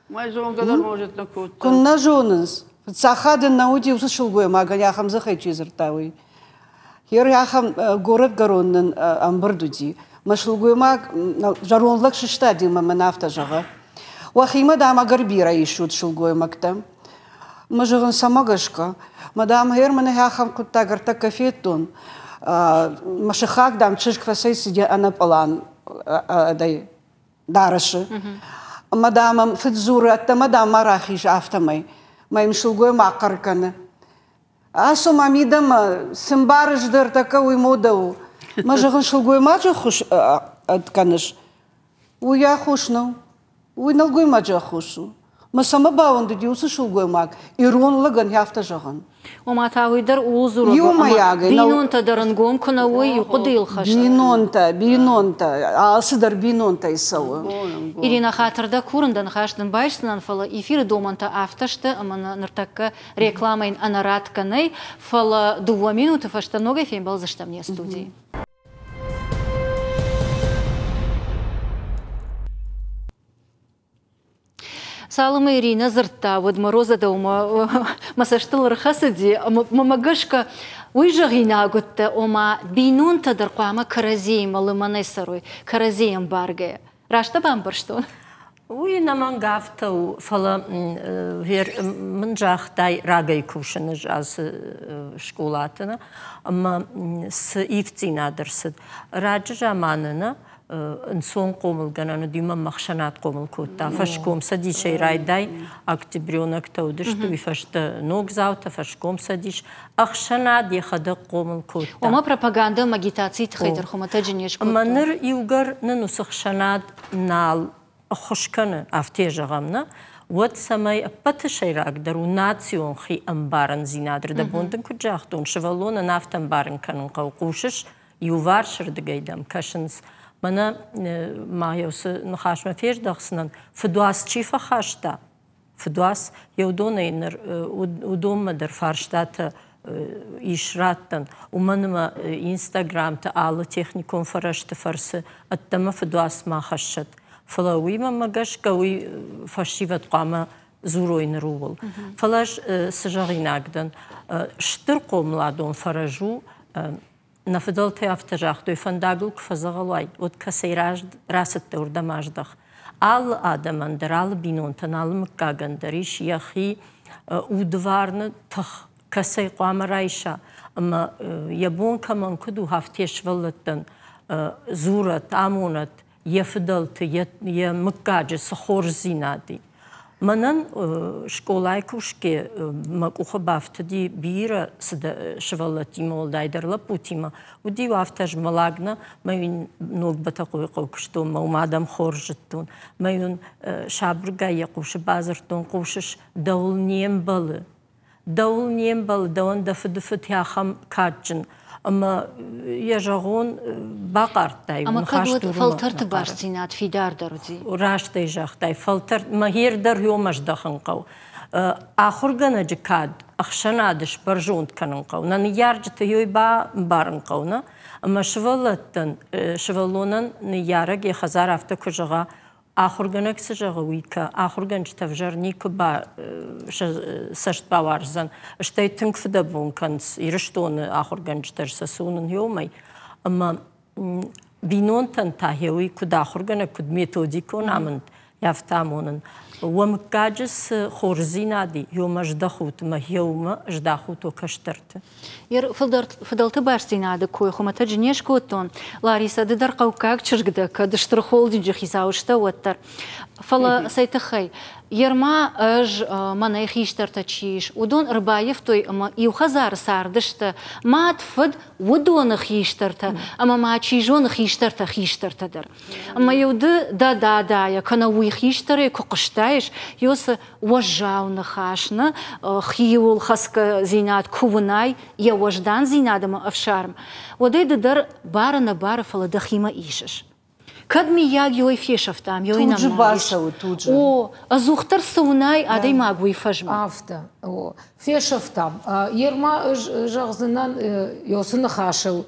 Мӕ зонгӕ дӕр может нӕ кодта. Куыннӕ зонынц. Фыццаг нӕ уыди уыцы сылгоймагӕн ахӕм дзыхӕй чи дзырдта, уый. Гъер ахӕм горӕтгӕрон нын ӕмбырд уыди. Мӕ сылгоймаг зӕронд лӕг сыстади ӕмӕ мын афтӕ зӕгъы. Уӕхимӕ, дам, ӕгӕр бирӕ исут сылгоймӕгтӕ. Мӕ зӕгъын, цӕмӕ гӕсгӕ? Мӕ, дам, гъер мӕнӕ ахӕм хъуыддаг ӕртӕккӕ федтон. Мӕ сыхаг, дам, чызг фӕцӕйцыди ӕнӕпълан дарӕсы. Ӕмӕ, дам, ӕм фыд дзуры, ӕддӕмӕ, дам, ма рахиз, афтӕмӕй. Мӕ йын сылгоймаг хъӕр кӕны. Ацу ма мидӕмӕ, цы мбарыс дӕр, тӕккӕ уый модӕ у. Мӕ зӕгъын, сылгоймаджы ӕххуыс кӕныс, уый аххос нӕу. Уый нӕлгоймаджы аххос у. Мӕ цӕмӕ бауӕндыди уыцы сылгоймаг ирон лӕгӕн афтӕ зӕгъын? Ома та уый дӕр ууыл дзурӕг у, ӕмӕ бинонтӕ дӕр ӕнгом куы нӕ уой, иу хъуыдыйыл хӕст. Бинонтӕ, бинонтӕ, алцыдӕр бинонтӕй цӕуы. Ирина, хатыр дӕ курын, дӕ ныхас дын байсдзынӕн, фӕлӕ эфиры домӕнтӕ афтӕ сты, ӕмӕ нӕ ныртӕккӕ рекламӕйӕн ӕнӕратгӕ нӕй, фӕлӕ дыууӕ минуты фӕстӕ ногӕй фембӕлдзыстӕм не студийы. Цалынмӕ Иринӕ дзырдта, уӕдмӕ Розӕ дӕумӕ мӕ цӕстыл ӕрхӕцыди, ӕмӕ мӕ гӕсгӕ уый зӕгъинаг уыдтӕ, ома бинонтӕ дӕр хъуамӕ кӕрӕдзиимӕ лымӕнӕй цӕрой, кӕрӕдзийы ӕмбаргӕйӕ. Раст дӕ бамбӕрстон? Уый ӕнӕмӕнг афтӕ у, фӕлӕ мын загътай рагӕй кусын ӕз ацы скъолаты ӕмӕ цы ивддзинад ӕрцыд. Раджы заманы нӕ ӕнцон хъомылгӕнӕн уыди мӕ ӕхсӕнад хъомыл кодта. Фӕскомцӕдисӕй райдай, октябренӕгтӕ уыдысты, уый фӕстӕ ногдзаутӕ, фӕскомцӕдис. Ӕхсӕнад йӕхӕдӕг хъомыл кодта. Ома пропагандӕ ӕмӕ агитацийы тыххӕй дӕр хуымӕтӕджы не скодтой. Ӕмӕ ныр иугӕр нын уыцы хсӕнад нал ӕххуыс кӕны, афтӕ зӕгъӕм, нӕ, уӕд цӕмӕй ӕппӕты сӕйрагдӕр у национ хиӕмбарындзинад. Рдӕбон дын куыд загътон, сывӕллонӕн афтӕ ӕмбарын кӕнын хъӕуы, хъусыс, иуварсырдыгӕй дӕм кӕсынц. Мӕнӕ ма йӕ уыцы ныхасмӕ фездӕхдзынӕн, фыдуац чи фӕхаста, Фыдуац, йе уыдонӕй ныр уыдонмӕ дӕр фарстатӕ ис раттӕн, уымӕн ӕмӕ Инстаграмты алы техникон фӕрӕзты фӕрцы ӕддӕмӕ фыдуац ма хӕссӕд. Фӕлӕ уыимӕ мӕ гӕсгӕ уый фӕсивӕд хъуамӕ дзурой ныр ууыл. Фӕлӕ ӕз цы зӕгъинаг дӕн, стыр хъомыладон фӕрӕз у. Нӕ фыдӕлтӕ афтӕ загътой, фӕндагыл куы фӕдзӕгъӕл уай, уӕд кӕцӕй рацыдтӕ, уырдӕм аздӕх. Алы адӕмӕн дӕр, алы бинонтӕн, алы мыггагӕн дӕр ис йӕхи удварны тых, кӕцӕй хъуамӕ райса ӕмӕ йӕ бон кӕмӕн куыд у, афтӕ сывӕллӕттӕн дзурӕт, амонӕт, йӕ фыдӕлты, йӕ мыггаджы цы хорздзинад и. Мӕнӕн скъолайы кусгӕ мӕ къухы бафтыди бирӕ сывӕллӕттимӕ, уӕлдайдӕр лӕппутимӕ. Уыди-иу афтӕ змӕлӕг нӕ, мӕ-иу ног Бӕтӕхъойыхъӕуы куыстон, мӕ уым адӕм хорз зыдтон. Мӕ-иу сабыргай йӕ хъусы бадзырдтон, хъусыс, дӕуыл не мбӕлы, Дӕуыл не мбӕлы, дӕуӕн дӕ фыдыфыд ахӕм кадджын. Ӕмӕ йӕ зӕгъон, бахъардтай. Ӕмӕ кӕд уӕд фӕлтӕрты бастдзинад фидардӕр уыди? Раст ӕй загътай, фӕлтӕр мӕ дӕр ёмӕ здӕхын хъӕуы. Ахуыргӕнӕджы кад ӕхсӕнады сбӕрзонд кӕнын хъӕуы. Нӕ ныййарджыты ёй бамбарын хъӕуы, нӕ? Ӕмӕ сывӕллӕттӕн, сывӕллонӕн ныййарӕг йӕ хӕдзар афтӕ куы зӕгъа, Ахуыргӕнӕг цы зӕгъы, уый кӕ. Ахуыргӕнджытӕ ӕвзӕр никуы ба, сӕ цӕст бауарздзӕн. Стӕй тынг фыдӕбон кӕнынц Ирыстоны ахуыргӕнджытӕ сӕ цы уынын уымӕй. Ӕмӕ бинонтӕн та уый куыд ахуыргӕнӕг, куыд методикон амынд, афтӕ амонын. Уӕ мыггаджы цы хорздзинад и, уымӕ здӕхут ӕмӕ уымӕ здахут уӕ кӕстӕрты. Фыдӕлты бастдзинады кой хуымӕтӕджы не скодтон. Ларисӕ, ды дӕр хъӕуккаг чызг дӕ, кӕд стыр холдинджы хицау сдӕ, уӕддӕр. Фӕлӕ цӕй тыххӕй? Ерма ӕз, мӕнӕй хистӕртӕ чи ис, уыдон ӕрбаййӕфтой ӕмӕ иу хӕдзары цардысты мад, фыд, уыдоны хистӕртӕ ӕмӕ ма чи зоны хистӕртӕ хистӕртӕ дӕр. Ӕмӕ-иу ды дӕ дадайӕ кӕнӕ уый хистӕрӕй куы хъуыстаис, ёсы уӕззау ныхас, нӕ хиуыл хӕцгӕдзинад куы уынай, йӕ уӕздандзинад ӕмӕ ӕфсарм, уӕд ӕй ды дӕр бары-нӕбары, фӕлӕ дӕхимӕ исыс. Кӕд миййаг ёй фесӕфтам, ёй нӕм Туджы бацӕуы, туджы. О, ӕдзухдӕр цы уынай, адӕймаг уый фӕзмы. Афтӕ, о. Фесӕфтам. Ерма ӕз зӕгъдзынӕн ёцы ныхасыл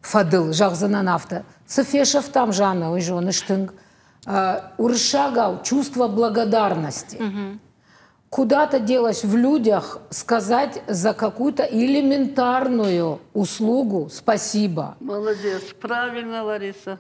фӕдыл, зӕгъдзынӕн афтӕ. Цы фесӕфтам, Жанна, уый зоныс тынг. Уырыссагау чувство благодарности. Куда-то делось в людях сказать за какую-то элементарную услугу спасибо. Молодец, правильно, Лариса.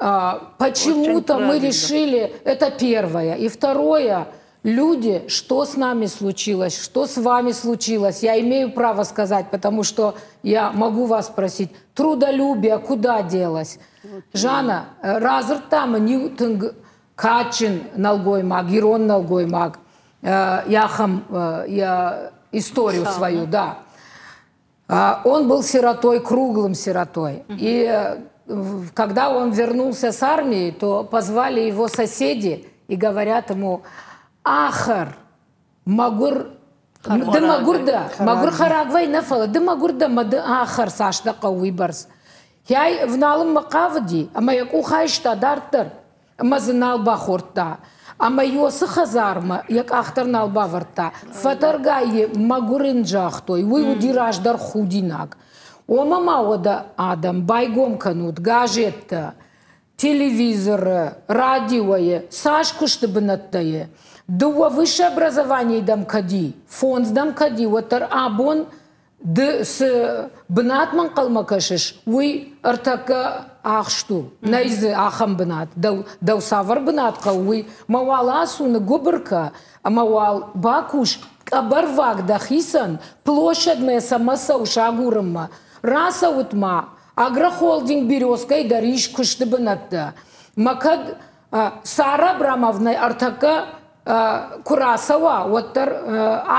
Почему-то мы решили, это первое. И второе, люди, что с нами случилось, что с вами случилось, я имею право сказать, потому что я могу вас спросить, трудолюбие куда делось? Вот Жанна, радзырдта мын тынг кадджын нӕлгоймаг, ирон нӕлгоймаг, йахӕм я историю свою, да. Он был сиротой, круглым сиротой. И когда он вернулся с армии, то позвали его соседи и говорят ему, Ахӕр, мӕгуыр, ды мӕгуыр дӕ, мӕгуыр хӕрӕгвӕй нӕ фӕлӕ ды мӕгуыр дӕ мӕ ды ахӕр, цас дӕ хъӕуы уыйбӕрц. Йай ӕвналынмӕ хъавыди ӕмӕ йӕ къух айста дарддӕр ӕмӕ дзы нал бахордта. Ӕмӕ Йосы хӕдзармӕ йӕ къах дӕр нал бавӕрдта. Фӕтӕргай мӕгуыр ын загътой, уый уыди раздӕр худинаг. Омӕ ма уӕдӕ адӕм байгом кӕнут газеттӕ, телевизоры, радиойы, цас куысты бынӕттӕ и. Дыууӕ высшее образование дӕм кӕд и, фондз дӕм кӕд и, уӕддӕр абон ды цы бынатмӕ ӕнхъӕлмӕ кӕсыс, уый ӕртӕккӕ ахст у. Нӕй дзы ахӕм бынат. Дӕу, дӕу цавӕр бынат хъӕуы, уый мӕ уал ацу, ныггуыбыр кӕ, ӕмӕ уал бакус къӕбӕрваг дӕхицӕн, площадмӕ цӕмӕ цӕуыс агурынмӕ. Рацӕут ма, Агрохолдинг «Березкӕй» дӕр ис куысты бынӕттӕ. Мӕ кӕд Сара Абрамовнӕ ӕртӕккӕ куы рацӕуа, уӕддӕр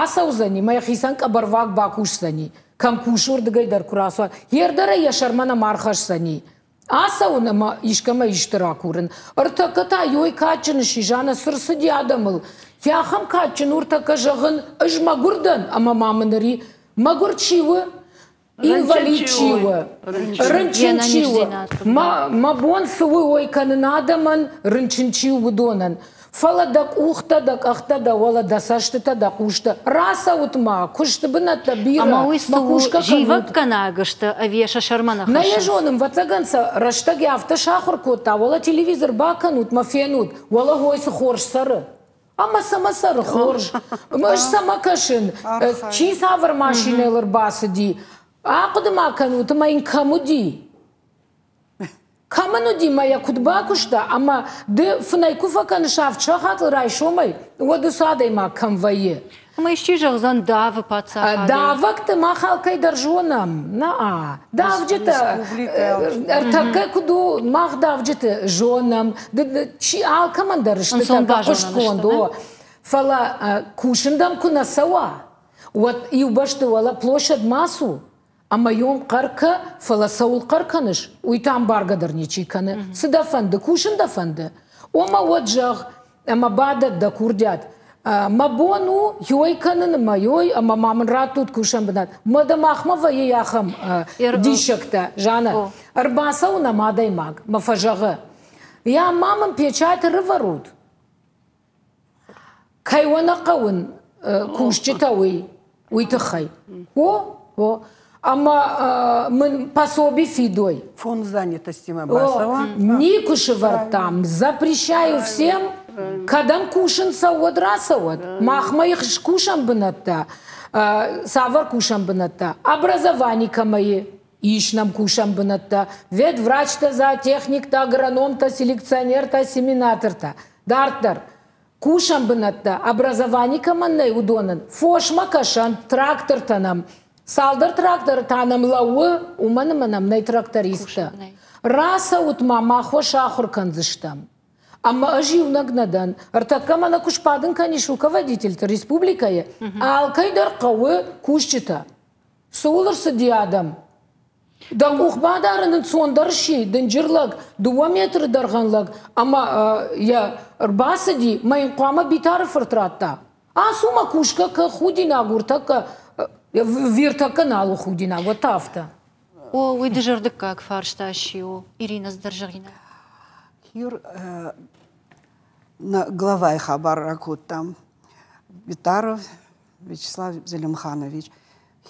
ацӕудзӕни, мӕ йӕхицӕн къӕбӕрваг бакусдзӕни. Кӕм кусы, уырдыгӕй дӕр куы рацӕуа. Йе рдӕрӕй йӕ сӕрмӕ нӕма ӕрхӕсдзӕни. Ацӕуын ӕмӕ искӕмӕ исты ракурын. Ӕртӕккӕ та ёй кадджын сси, Жанна, цы рцыди адӕмыл? Йӕ ахӕм кадджын уртӕккӕ зӕгъын, ӕз мӕгуыр дӕн, ӕмӕ ма мын ӕри, мӕгуыр чи у, инвалид чи у, рынчын чи у, мӕ бон цы у, ой кӕнын адӕмӕн, рынчын чи у, уыдонӕн. Фӕлӕ дӕ къухтӕ, дӕ къӕхтӕ, дӕ уӕлӕ, дӕ цӕстытӕ, дӕ хъустӕ рацӕут-ма, куысты бынӕттӕ бирӕ, Ӕмӕ уый цы мӕ у, кусгӕ кӕнут. зивӕггӕнаг сты ӕви йӕ сӕ сӕрмӕ нӕ Нӕ йӕ хӕссынц? зонын, ӕвӕццӕгӕн сӕ рӕстӕг афтӕ сахуыр кодта, уӕлӕ телевизор бакӕнут мӕ фенут, уӕлӕ хой цы хорз цӕры. Ӕмӕ цӕмӕ цӕры хорз? Ӕз цӕмӕ кӕсын? Чи цавӕр машинӕйыл ӕрбацыди? Ахъуыды ма кӕнут, ӕмӕ йын кӕм уыди? Кӕмӕн уыди мӕ йӕ куыд бакуыста, ӕмӕ ды фынӕй куы фӕкӕныс авд сахатыл райсомӕй, уӕд уыцы адӕймаг кӕм вӕййы? Ӕмӕ исчи зӕгъдзӕн, давы паддзахады. Давӕгты мах алкӕй дӕр зонӕм. На, давджытӕ ӕртӕккӕ куыд у, мах давджыты зонӕм. Чи алкӕмӕн дӕр сты хъуыстгонд, о. Фӕлӕ кусын дӕм куы нӕ цӕуа, уӕд иу бӕсты уӕлӕ площадь ма цу, ӕмӕ йон хъӕр кӕ, фӕлӕ цӕуыл хъӕр кӕныс, уый та ӕмбаргӕ дӕр ничи кӕны. Цы дӕ фӕнды, кусын дӕ фӕнды? Омӕ уӕд зӕгъ, ӕмӕ бадӕт дӕ курдиат. Мӕ бон у ёй кӕнын ӕмӕ ёй, ӕмӕ ма мын раттут кусӕн бынат. Мӕ дӕ махмӕ вӕййы ахӕм диссӕгтӕ, Жанна. Ӕрбацӕуы нӕм адӕймаг, мӕ фӕзӕгъы. Я ма мын печать ӕрывӕрут. Кӕй уӕ нӕ хъӕуын кусджытӕ уый, уый тыххӕй. О, о. Ӕмӕ мын пособи фидой. Фонд занятости-мӕ бацӕуа? Никуы сывӕрдтам. Запрещаю всем, кӕдӕм кусын цӕуӕд, рацӕуӕд. Махмӕ их скусӕн бынӕттӕ, цавӕр кусӕн бынӕттӕ? Образовани кӕмӕ и, ис нӕм кусӕн бынӕттӕ, ветврачтӕ, зоотехниктӕ, агрономтӕ, селекционертӕ, семинатортӕ. Дарддӕр кусӕн бынӕттӕ, образовани кӕмӕн нӕй, уыдонӕн фосмӕ кӕсӕн, трактортӕ нӕм. Цалдӕр тракторы та нӕм лӕууы, уымӕн ӕмӕ нӕм нӕй трактористтӕ. Рацӕут ма, мах уӕ сахуыр кӕндзыстӕм. Ӕмӕ ӕз иунӕг нӕ дӕн. Ӕртӕккӕ мӕнӕ куы сбадын кӕнис руководительты республикӕйы, алкӕй дӕр хъӕуы кусджытӕ. Цӕуыл ӕрцыди адӕм? Дӕ къух бадарын ӕнцондӕр сси, дынджыр лӕг, дыууӕ метры дӕргъӕн лӕг, ӕмӕ йӕ ӕрбацыди, мӕ йын хъуамӕ Битары фырт радта. Ацу мӕ кусгӕ кӕ, худинаг уртӕккӕ, виртӕккӕ нал у худинаг, уӕд та афтӕ. О, уый дызӕрдыггаг фарста сси, о, Ирина Сдоржарина. Юр, нӕ главайы хабар ракодтам. Битаров Вячеслав Зелимханович,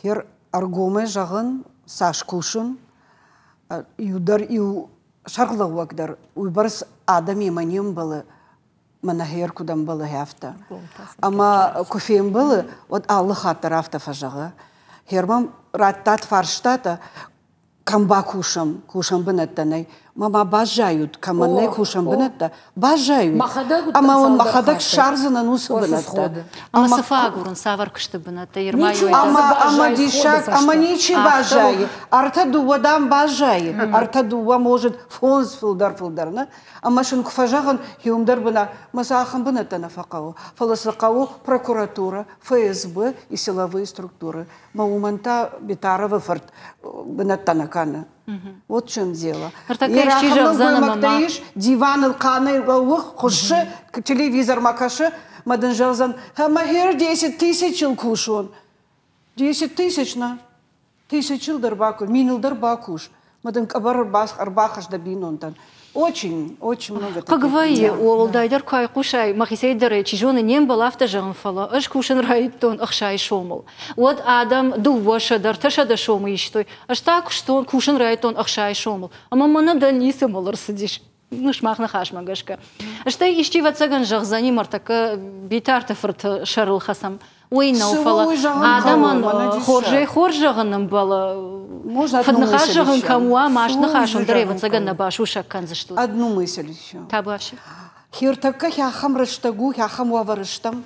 хер ӕргомӕй зӕгъын, цас кусын, иу дӕр иу сӕргълӕууӕг дӕр уыйбӕрц адӕмимӕ не мбӕлы, мӕнӕ хер куыд ӕмбӕлы, афтӕ. Ӕмӕ куы фембӕлы, уӕд алы хатт дӕр афтӕ фӕзӕгъы. Хер мӕм радтат фарстатӕ, кӕм бакусӕм, кусӕн бынӕттӕ нӕй. Ма ма баззайут, кӕмӕн нӕй кусӕн бынӕттӕ, баззайут. Ӕмӕ уын мӕхӕдӕг ссардзынӕн уыцы бынӕттӕ. Ӕмӕ цы фӕагурын, цавӕр куысты бынӕттӕ? Ӕмӕ ӕмӕ диссаг, ӕмӕ ничи баззайы. Ӕртӕ дыууӕ дам баззайы, ӕртӕ дыууӕ, может, фондз фылдӕр-фылдӕр, нӕ? Ӕмӕ сын куы фӕзӕгъын, иум дӕр бынат, мӕ сӕ ахӕм бынӕттӕ нӕ фӕхъӕуы, фӕлӕ цы хъӕуы прокуратура, ФСБ и силовые структуры. Мӕ уымӕн та Битаровы фырт бынӕттӕ нӕ кӕны. Вот в чем дело. Нылгоймӕгтӕ ис, диваныл хъанӕй лӕууы, хуыссы, телевизормӕ кӕсы, мӕ дын зӕгъдзӕн, ӕмӕ хер десять тысячыл кусон. Десять тысяч на. Тысячыл дӕр бакус, миныл дӕр бакус. Мӕ дын къӕбӕр ӕрбахӕсс дӕ бинонтӕн. Очень, очень много. Хъыг вӕййы, уӕлдайдӕр куы айхъусай, мӕхицӕй дӕр ӕй, чи зоны, не мбал афтӕ зӕгъын, фӕлӕ ӕз кусын райдыдтон ӕхсай сомыл. Уӕд адӕм дыууӕ сӕдӕ, ӕртӕ сӕдӕ сомы истой. Ӕз та куыстон, кусын райдыдтон ӕхсай сомыл. Ӕмӕ мӕнӕ дӕ ницы мыл ӕрцыдис. Ну, сымах ныхасмӕ гӕсгӕ. Стӕй исчи, ӕвӕццӕгӕн, зӕгъдзӕни, мӕртӕккӕ Битарты фырты сӕрыл хӕцӕм. Уый нӕу, фӕлӕ адӕмӕн хорзӕй хорз зӕгъын ӕмбӕлы. Фыдныхас зӕгъын кӕм уа, маст ныхас уым дӕр, ӕвӕццӕгӕн, нӕ басусӕг кӕндзыстут. Одну мысль еще. Табуафси. Хиртӕккӕ ахӕм рӕстӕг у, ахӕм уавӕры стӕм,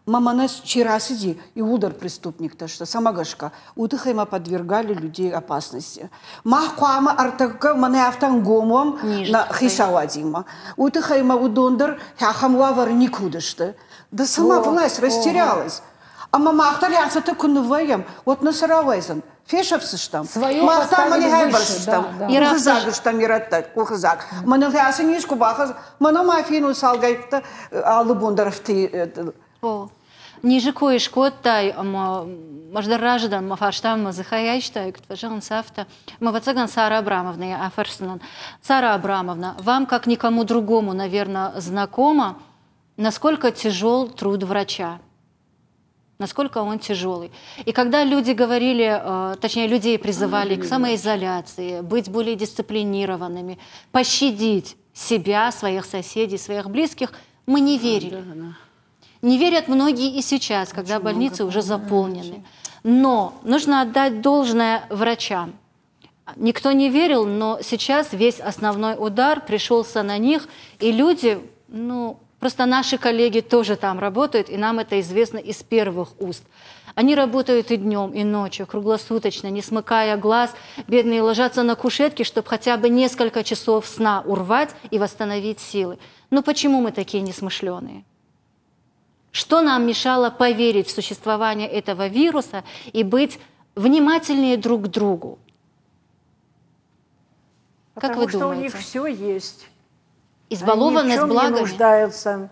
мӕ мӕнӕ чи рацыди, иууылдӕр преступниктӕ сты, цӕмӕ гӕсгӕ? Уый тыххӕй ма подвергали людей опасности. Мах хъуамӕ ӕртӕккӕ мӕнӕ афтӕ ӕнгом уӕм нӕ хицауадимӕ. Уый тыххӕй ма уыдон дӕр ахӕм уавӕры никуы уыдысты. Да сама власть растерялась. Ӕмӕ мах дӕр ацыты куы ныввӕййӕм, уӕд нӕ цы рауайдзӕн? Фесӕфдзыстӕм. Мах та мӕнӕ бӕрстӕм. Къухыдзаг стӕм ирӕттӕ, къухыдзаг. Мӕнӕ ацы низ куы бахӕц, мӕнӕ ма фенут цалгӕйттӕ алы бон дӕр О, низы кой скодтай ӕмӕ ӕз дӕр разы дӕн, мӕ фарста мӕ дзыхӕй айстай, куыд фӕзӕгъынц, афтӕ. Мӕ ӕвӕццӕгӕн Сара Абрамовнӕйы афӕрсдзынӕн. Сара Абрамовна, вам, как никому другому, наверное, знакома. насколько тяжел труд врача, насколько он тяжелый. И когда люди говорили, точнее, людей призывали к самоизоляции, быть более дисциплинированными, пощадить себя, своих соседей, своих близких, мы не верили. Не верят многие и сейчас, когда больницы уже заполнены. Но нужно отдать должное врачам. Никто не верил, но сейчас весь основной удар пришелся на них, и люди, ну, просто наши коллеги тоже там работают, и нам это известно из первых уст. Они работают и днем, и ночью, круглосуточно, не смыкая глаз. Бедные ложатся на кушетке, чтобы хотя бы несколько часов сна урвать и восстановить силы. Но почему мы такие несмышленые? Что нам мешало поверить в существование этого вируса и быть внимательнее друг к другу? Как Потому вы что у думаете? них все есть. Избалованность Они ни в чем не благами? нуждаются.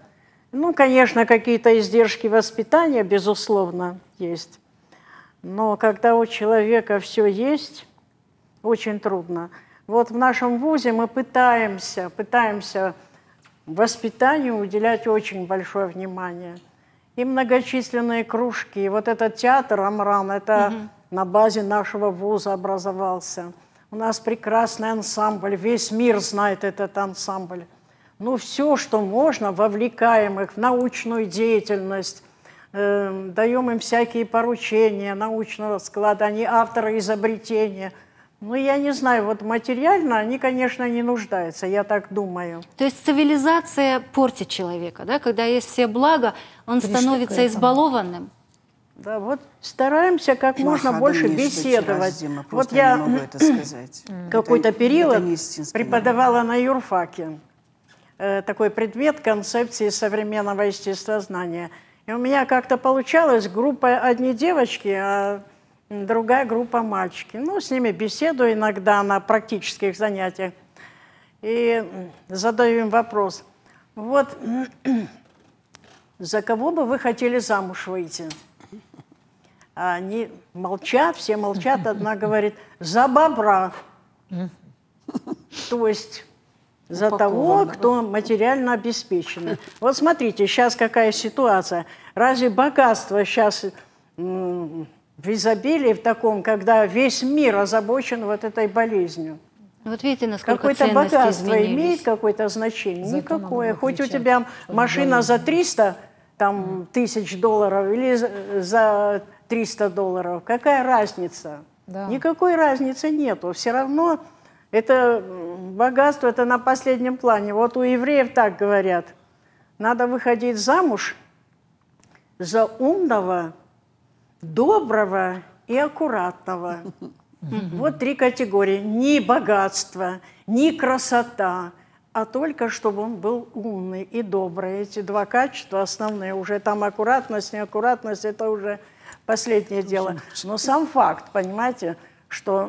Ну, конечно, какие-то издержки воспитания, безусловно, есть. Но когда у человека все есть, очень трудно. Вот в нашем вузе мы пытаемся воспитанию уделять очень большое внимание. И многочисленные кружки. И вот этот театр «Амран», это на базе нашего вуза образовался. У нас прекрасный ансамбль, весь мир знает этот ансамбль. Ну, все, что можно, вовлекаем их в научную деятельность, даем им всякие поручения научного склада, они авторы изобретения. Ну, я не знаю, вот материально они, конечно, не нуждаются, я так думаю. То есть цивилизация портит человека, да? Когда есть все блага, он Пришли к становится этому. избалованным. Да, вот стараемся как можно Махадам больше не что беседовать. вчера, Дима, Вот просто я не могу это сказать. какой-то Это период не истинский преподавала на юрфаке такой предмет концепции современного естествознания. И у меня как-то получалось, группа одни девочки, а другая группа мальчики. Ну, с ними беседую иногда на практических занятиях. И задаю им вопрос. Вот за кого бы вы хотели замуж выйти? А они молчат, все молчат. Одна говорит, за бобра. То есть за того, Упакованного. кто материально обеспечен. Вот смотрите, щас какая ситуация. Разве богатство щас в изобилии в таком, когда весь мир озабочен вот этой болезнью? Вот видите, насколько Какое-то ценности богатство изменились. имеет какое-то значение? Зато надо Никакое. было Хоть у кричать, тебя чтобы машина за болезнь. 300 тысяч долларов или за 300 долларов. Какая разница? Никакой разницы нету. Все равно это богатство, это на последнем плане. Вот у евреев так говорят. Надо выходить замуж за умного, доброго и аккуратного. Вот три категории. Ни богатство, ни красота, а только чтобы он был умный и добрый. Эти два качества основные. Уже там аккуратность, неаккуратность, это уже последнее дело. Но сам факт, понимаете, что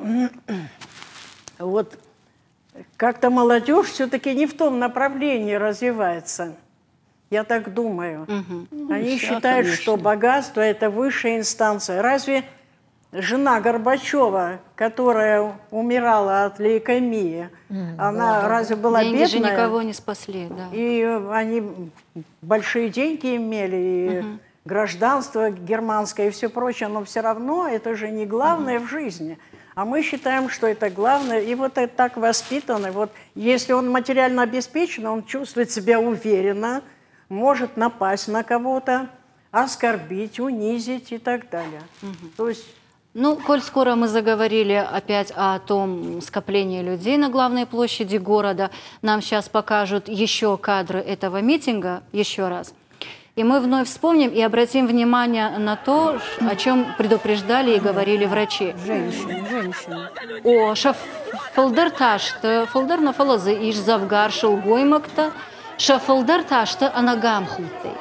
как-то молодежь все-таки не в том направлении развивается. Я так думаю. Они Ну, считают, что богатство — это высшая инстанция. Разве жена Горбачева, которая умирала от лейкемии, она разве была Деньги же бедная? никого не спасли, да. И они большие деньги имели, и гражданство германское, и все прочее, но все равно это же не главное в жизни. А мы считаем, что это главное, и вот это так воспитаны. Вот если он материально обеспечен, он чувствует себя уверенно, может напасть на кого-то, оскорбить, унизить и так далее. То есть Коль скоро мы заговорили опять о том скоплении людей на главной площади города, нам щас покажут еще кадры этого митинга еще раз. И мы вновь вспомним и обратим внимание на то, о чем предупреждали и говорили врачи. Женщины, женщины. О, фылдӕр та сты, фылдӕр нӕ фӕлӕ дзы ис дзӕвгар сылгоймӕгтӕ, сӕ фылдӕр та сты ӕнӕ гамхудтӕй.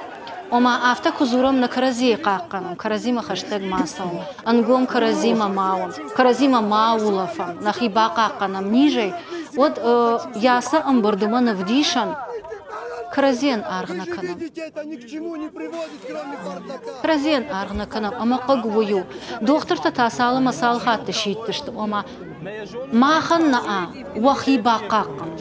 Ома афтӕ куы дзурӕм, нӕ кӕрӕдзийы хъахъхъӕнӕм, кӕрӕдзимӕ хӕстӕг ма цӕуӕм, ӕнгом кӕрӕдзимӕ ма уӕм, кӕрӕдзимӕ ма улӕфӕм, нӕхи бахъахъхъӕнӕм низӕй, уӕд йӕ ацы ӕмбырд уымӕн ӕвдисӕн, кӕрӕдзийӕн аргъ нӕ кӕнӕм. Кӕрӕдзийӕн аргъ нӕ кӕнӕм, ӕмӕ хъыг уый у. Дохтыртӕ та цал ӕмӕ цал хатты сидтысты, ома Махӕн нӕ уӕхи бахъахъхъӕнут.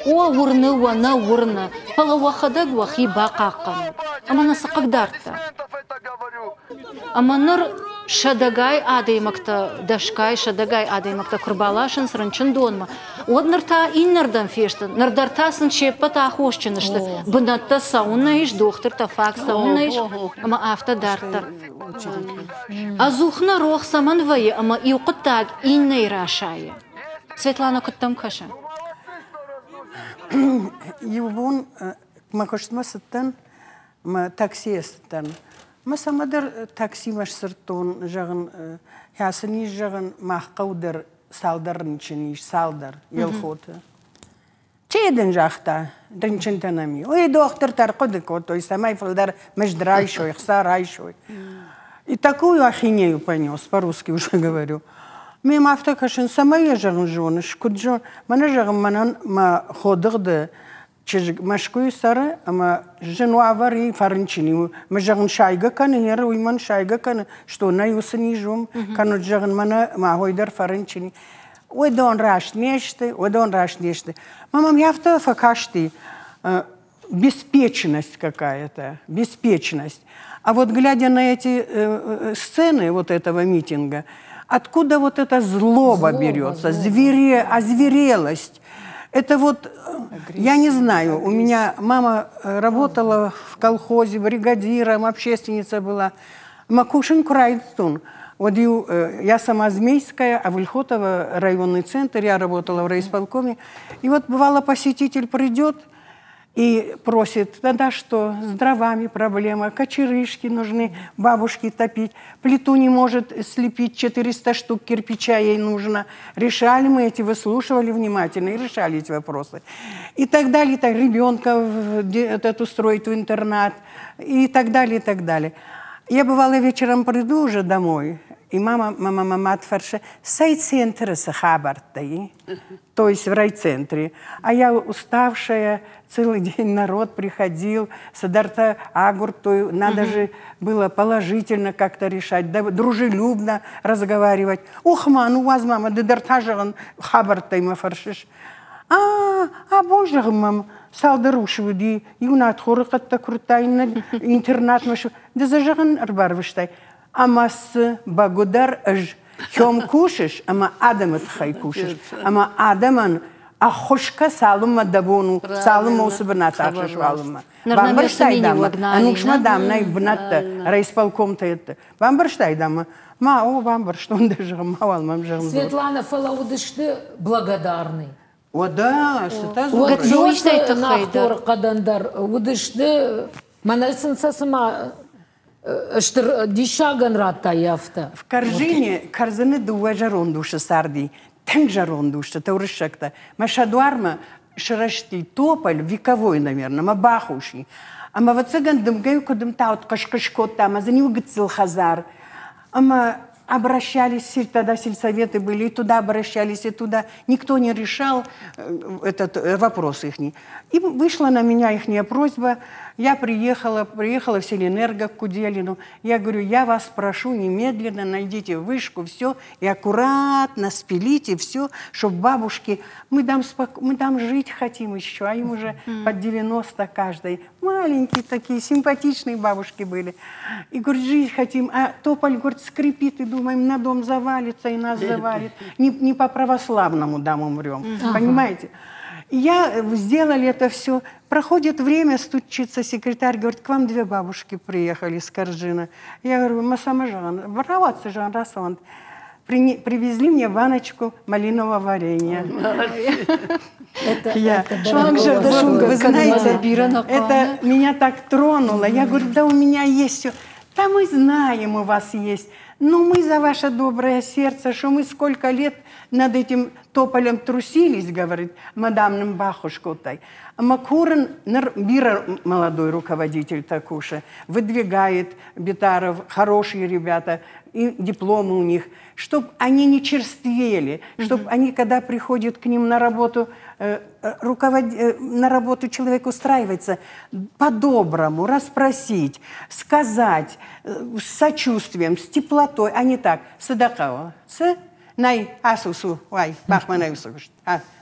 О, уырны уӕ, нӕ уырны, фӕлӕ уӕхӕдӕг уӕхи бахъахъхъӕнут. Ӕмӕ нӕ цы хъыгдардта? Ӕмӕ ныр сӕдӕгай адӕймӕгтӕ, дӕсгай, сӕдӕгай адӕймӕгтӕ куы рбаласынц рынчындонмӕ, уӕд ныр та иннӕрдӕм фесты. Ныр дӕр та сын се ппӕт аххосджын сты. Бынӕттӕ цӕуыннӕ ис, дохтыртӕ фаг цӕуыннӕ ис, ӕмӕ афтӕ дарддӕр. Ӕдзух нӕ рох цӕмӕн вӕййы ӕмӕ иу хъуыддаг иннӕйы расайы? Светлана, куыд дӕм кӕсы? Иу бон мӕ куыстмӕ цыдтӕн, мӕ таксийӕ цыдтӕн. Мӕ цӕмӕдӕр таксимӕ сдзырдтон, зӕгъын, хӕцы низ, зӕгъын, мах хъӕу дӕр цалдӕр рынчын ис, цалдӕр Елхоты. Чи дын загъта, рынчынтӕ нӕм и? Уый дохтыртӕ ӕрхъуыды кодтой, цӕмӕй фылдӕр мызд райсой, хца райсой. И такую ахинею понес, по-русски уже говорю. Мем афтӕ кӕсын, цӕмӕй йӕ зӕгъын зоныс, куыд зон... Мӕнӕ зӕгъын, мӕнӕн мӕ ходыгъды чызг Мӕскуыйы цӕры ӕмӕ зын уавӕр и, фӕрынчын и. Мӕ зӕгъын, сайгӕ кӕны, неры уый мӕн сайгӕ кӕны, что нӕй уыцы низ уым, кӕнут зӕгъын, мӕнӕ мӕ хой дӕр фӕрынчын и. Уыдон раст не сты, уыдон раст не сты. Мӕ мӕм афтӕ фӕкасти, беспечность какая-то, беспечность. А вот глядя на эти сцены вот этого митинга, откуда вот эта злоба, злоба берется, звере, озверелость. Это вот, я не знаю, у меня мама работала в колхозе бригадиром, общественница была. Макушин Крайстун. Вот я сама Змейская, а в Ильхотово районный центр, я работала в райисполкоме. И вот бывало посетитель придет и просит, тогда что, с дровами проблема, кочерышки нужны, бабушки топить, плиту не может слепить, 400 штук кирпича ей нужно. Решали мы эти, выслушивали внимательно и решали эти вопросы. И так далее, и так ребенка этот устроить в интернат, и так далее, и так далее. Я бывало вечером приду уже домой, и мама, мама, мама фӕрсы, цӕй центры цы хабӕрттӕ то есть в райцентре. А я уставшая, целый день народ приходил, цыдӕртӕ агуырдтой, надо же было положительно как-то решать, да, дружелюбно разговаривать. Ух, ма, ну уадз мама, ды дӕр та зӕгъын хабӕрттӕй мӕ фӕрсыс. А, абон зӕгъын мӕм цалдӕр усы уыди, иу надхоры хъӕдтӕ куырдта, иннӕ интернатмӕ ды дзы зӕгъын ӕрбарвыстай. Ӕмӕ цы, бӕгуыдӕр ӕз кӕм кусыс ӕмӕ адӕмы тыххӕй кусыс, ӕмӕ адӕмӕн ӕххуыс кӕ, цалынмӕ дӕ бон у, цалынмӕ уыцы бынат ахсыс, уалынмӕ. Бамбӕрстай, дам, ӕнусмӕ, дам, нӕй бынӕттӕ, райисполкомтӕ йедты. Бамбӕрстай, дам, ма, о, бамбӕрстон дӕ, зӕгъын, мауал мӕм зӕгъын. Светлана, фӕлӕ уыдысты благодарны. Уӕдӕ, цытӕ дзурыс? Гыццыл тыххӕй дӕр. Хъӕдӕн дӕр уыдысты, мӕнӕ сын сӕ цыма стыр диссагӕн радтай афтӕ. В Коржине Кӕрдзыны дыууӕ зӕронд усы царди, тынг зӕронд устытӕ, уырыссӕгтӕ. Мӕ сӕ дуармӕ сырӕзти тополь, вековой, наверное, мӕ бахус и. Ӕмӕ, ӕвӕццӕгӕн, дымгӕ куы дымта, уӕд хъыс-хъыс кодта, ӕмӕ дзы иу гыццыл хӕдзар. Ӕмӕ обращались, тогда сельсоветы были, и туда обращались, и туда. Никто не решал этот вопрос их. И вышла на меня их просьба. Я приехала, приехала в Селэнерго к Куделину. Я говорю, я вас прошу немедленно, найдите вышку, все, и аккуратно спилите все, чтобы бабушки, мы там жить хотим еще, а им уже под 90 каждой. Маленькие такие, симпатичные бабушки были. И, говорит, жить хотим, а тополь, говорит, скрипит, и думаем, на дом завалится, и нас завалит. Не, не по православному дам умрем, понимаете? И я сделали это все. Проходит время, стучится секретарь, говорит, к вам две бабушки приехали с Коржина. Я говорю, ма сама жан, браваться жан, расонт. Привезли мне баночку малинового варенья. Я, вы знаете, это меня так тронуло. Я говорю, да у меня есть все. Да мы знаем, у вас есть. Но мы за ваше доброе сердце, что мы сколько лет над этим тополем трусились, говорит мадам нын баххуыс кодтай. Ӕмӕ курын, ныр бирӕ молодой руководитель такуша, выдвигает Битаров, хорошие ребята, и дипломы у них, чтобы они не черствели, чтобы они, когда приходят к ним на работу, на работу человек устраивается, по-доброму расспросить, сказать, с сочувствием, с теплотой, а не так. Садакава. С Нӕй, ацу, цу, уай, махмӕ нӕй уыцы куыст.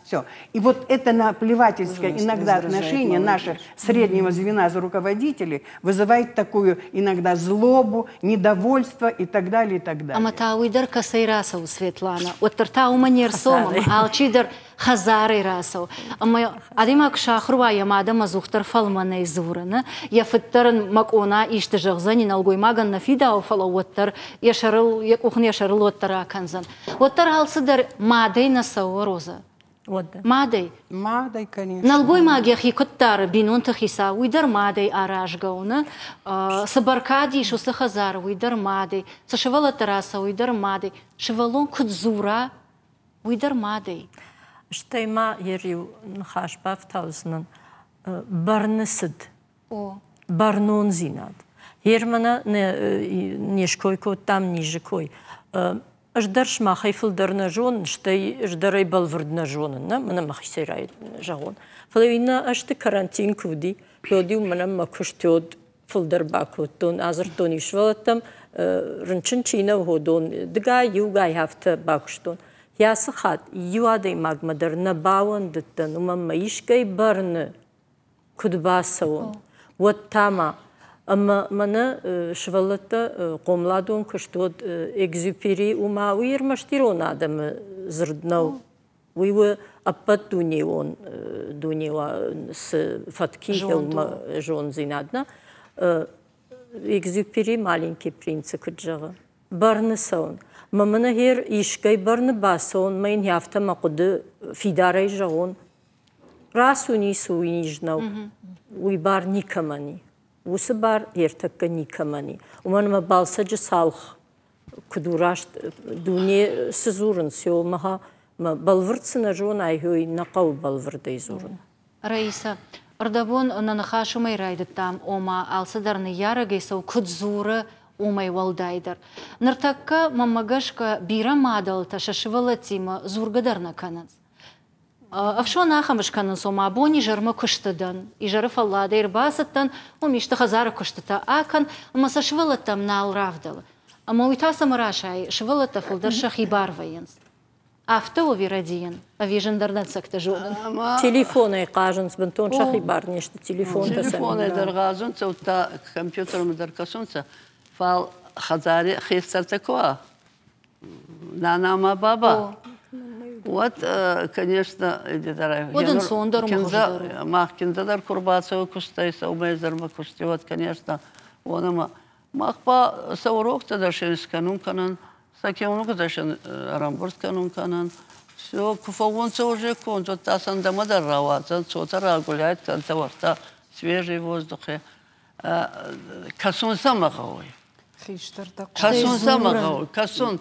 Все. И вот это наплевательское иногда отношение наших среднего звена за руководителей вызывает такую иногда злобу, недовольство и так далее, и так далее. Ӕмӕ та уый дӕр кӕцӕй рацӕуы, Светлана? Уӕддӕр та уымӕ не рцӕуы, ӕмӕ алчидӕр хӕдзарӕй рацӕуы. Ӕмӕ адӕймаг куы сахуыр уа йӕ мад ӕмӕ ӕдзухдӕр фӕлмӕнӕй дзурыны, йӕ фыд дӕр ын мӕ къона исты зӕгъдзӕни, нӕлгоймагӕн нӕ фидауы, фӕлӕ уӕддӕр йӕ сӕрыл, йӕ къух ын йӕ сӕрыл уӕддӕр акӕндзӕн. Уӕддӕр алцыдӕр мадӕй нӕ цӕуы, Розӕ. Мадӕй. Мадӕй, конечно. Нӕлгоймаг йӕхи куыд дары, бинонты хицау, уый дӕр мадӕй аразгӕ у, нӕ? Цы бӕркад ис уыцы хӕдзары, уый дӕр мадӕй. Цы сывӕллӕттӕ рацӕуы, уый дӕр мадӕй. Сывӕллон куыд дзура, уый дӕр мадӕй. Стӕй ма йӕ риу ныхас бафтаудзынӕн. Бӕрны цыд. Бӕрнондзинад. Германы не ской кодтам низы кой. Ӕз дӕр сымахӕй фылдӕр нӕ зонын, стӕй ӕз дӕр ӕй бӕлвырд нӕ зонын, нӕ, мӕнӕ мӕхицӕй зӕгъон. Фӕлӕ иннӕ ӕзты карантин куы уыди, уӕд-иу мӕнӕн мӕ куыст уӕд фылдӕр бакодтон, адзырдтон-иу сывӕллӕттӕм, рынчын чи нӕ уыдон, дыгай, иугай афтӕ бакуыстон. Ацы хатт иу адӕймагмӕ дӕр нӕ бауӕндыдтӕн, уымӕн мӕ искӕй бӕрны куыд бацӕуон, уӕд та ма. Ӕмӕ мӕнӕ сывӕллӕттӕ хъомыладон куыст уӕд Экзюпери у ма уый ӕрмӕст ирон адӕмы дзырд нӕу. Уый у ӕппӕт дунеон дунеон цы фӕтки уымӕ зондзинад нӕ. Экзюпери маленький принцы куыд зӕгъы, бӕрны цӕуын. Мӕ мӕнӕ гъер искӕй бӕрны бацӕуын, мӕ йын афтӕ мӕ хъуыды фидарӕй зӕгъон, Рацу ницы уый низ нӕу, уый бар никӕмӕн и. Уыцы бар ӕртӕккӕ никӕмӕн и. Уымӕн ӕмӕ Балсӕджы цалх куыд у раст, дуне цы дзурынц, мӕ бӕлвырд цы нӕ зонай, уый нӕ хъӕуы бӕлвырдӕй дзурын. Раиса, ӕрдӕбон нӕ ныхас уымӕй райдыдтам, ома алцыдӕр ныййарӕгӕй цӕуы, куыд дзуры, уымӕй уӕлдайдӕр. Ныртӕккӕ, мӕнмӕ гӕсгӕ, бирӕ мадӕлтӕ сӕ сывӕллӕттимӕ дзургӕ дӕр нӕ кӕнынц. Ӕфсон ахӕм скӕнынц, ома бон изӕрмӕ куысты дӕн, изӕры фӕлладӕй ӕрбацыдтӕн, уым исты хӕдзары куыстытӕ акӕн, ӕмӕ сӕ сывӕллӕттӕм нал равдӕлы. Ӕмӕ уый та цӕмӕ расайы, сывӕллӕттӕ фылдӕр сӕхи бар вӕййынц. Афтӕ у ӕви рӕдийын, ӕви зындӕр дӕнцӕгтӕ зонын? Телефонӕй хъазынц, бынтон сӕхи бар не сты телефонтӕ. Телефонӕй дӕр гъазунцӕ, удта компьютермӕ дӕр кӕсунцӕ, фал хӕдзари хестӕртӕ ку уа, Нана ма баба. Вот, конечно, Уӕд ӕнцондӕр хуыздӕр. Мах киндзӕ дӕр ку рбацӕуй кустӕй, сӕумӕй изӕрмӕ кусти, вот, конечно, уонӕмӕ мах ба сӕ уроктӕ дӕр син скӕнун кӕнӕн, сӕ киунугутӕ дӕр син ӕрӕмбурд кӕнун кӕнӕн. Все, ку фӕууонцӕ уже конд, уӕдта сӕ ӕндӕмӕ дӕр рауадзӕн, цотӕ рагуляйт кӕнтӕ, уӕртӕ свежий воздухе. Кӕсун сӕмӕ гъӕуй. Хистӕртӕ Кӕсун сӕмӕ гъӕуй, кӕсун.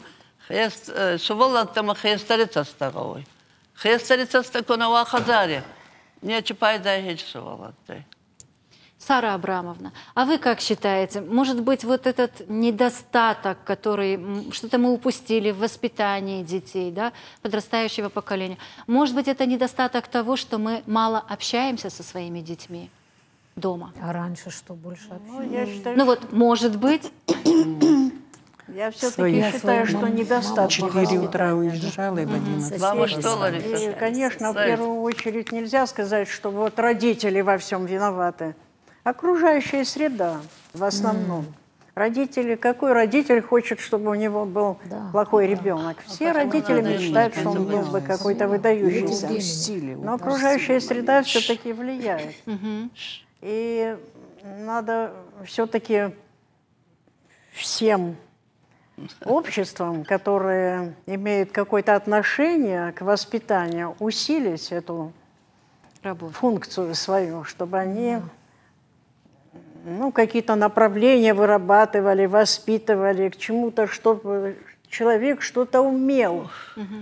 Сувӕллӕнттӕмӕ хестӕри цӕстӕ гъӕуй. Хестӕри цӕстӕ ку нӕ уа хӕдзари, нечи пайда хеч сувӕллӕнттӕй. Сара Абрамовна, а вы как считаете, может быть, вот этот недостаток, который что-то мы упустили в воспитании детей, да, подрастающего поколения, может быть, это недостаток того, что мы мало общаемся со своими детьми дома? А раньше что, больше общались? Ну, я считаю, ну вот, может быть. Я все-таки считаю, что недостаточно. В 4 утра уезжала и в 11. Мама что, Лариса? И, конечно, в первую очередь нельзя сказать, что вот родители во всем виноваты. Окружающая среда в основном. Родители, какой родитель хочет, чтобы у него был плохой ребенок? Все родители мечтают, что он был бы какой-то выдающийся. Но окружающая среда все-таки влияет. И надо все-таки всем обществам, которые имеют какое-то отношение к воспитанию, усилить эту работу, функцию свою, чтобы они ну, какие-то направления вырабатывали, воспитывали к чему-то, чтобы человек что-то умел.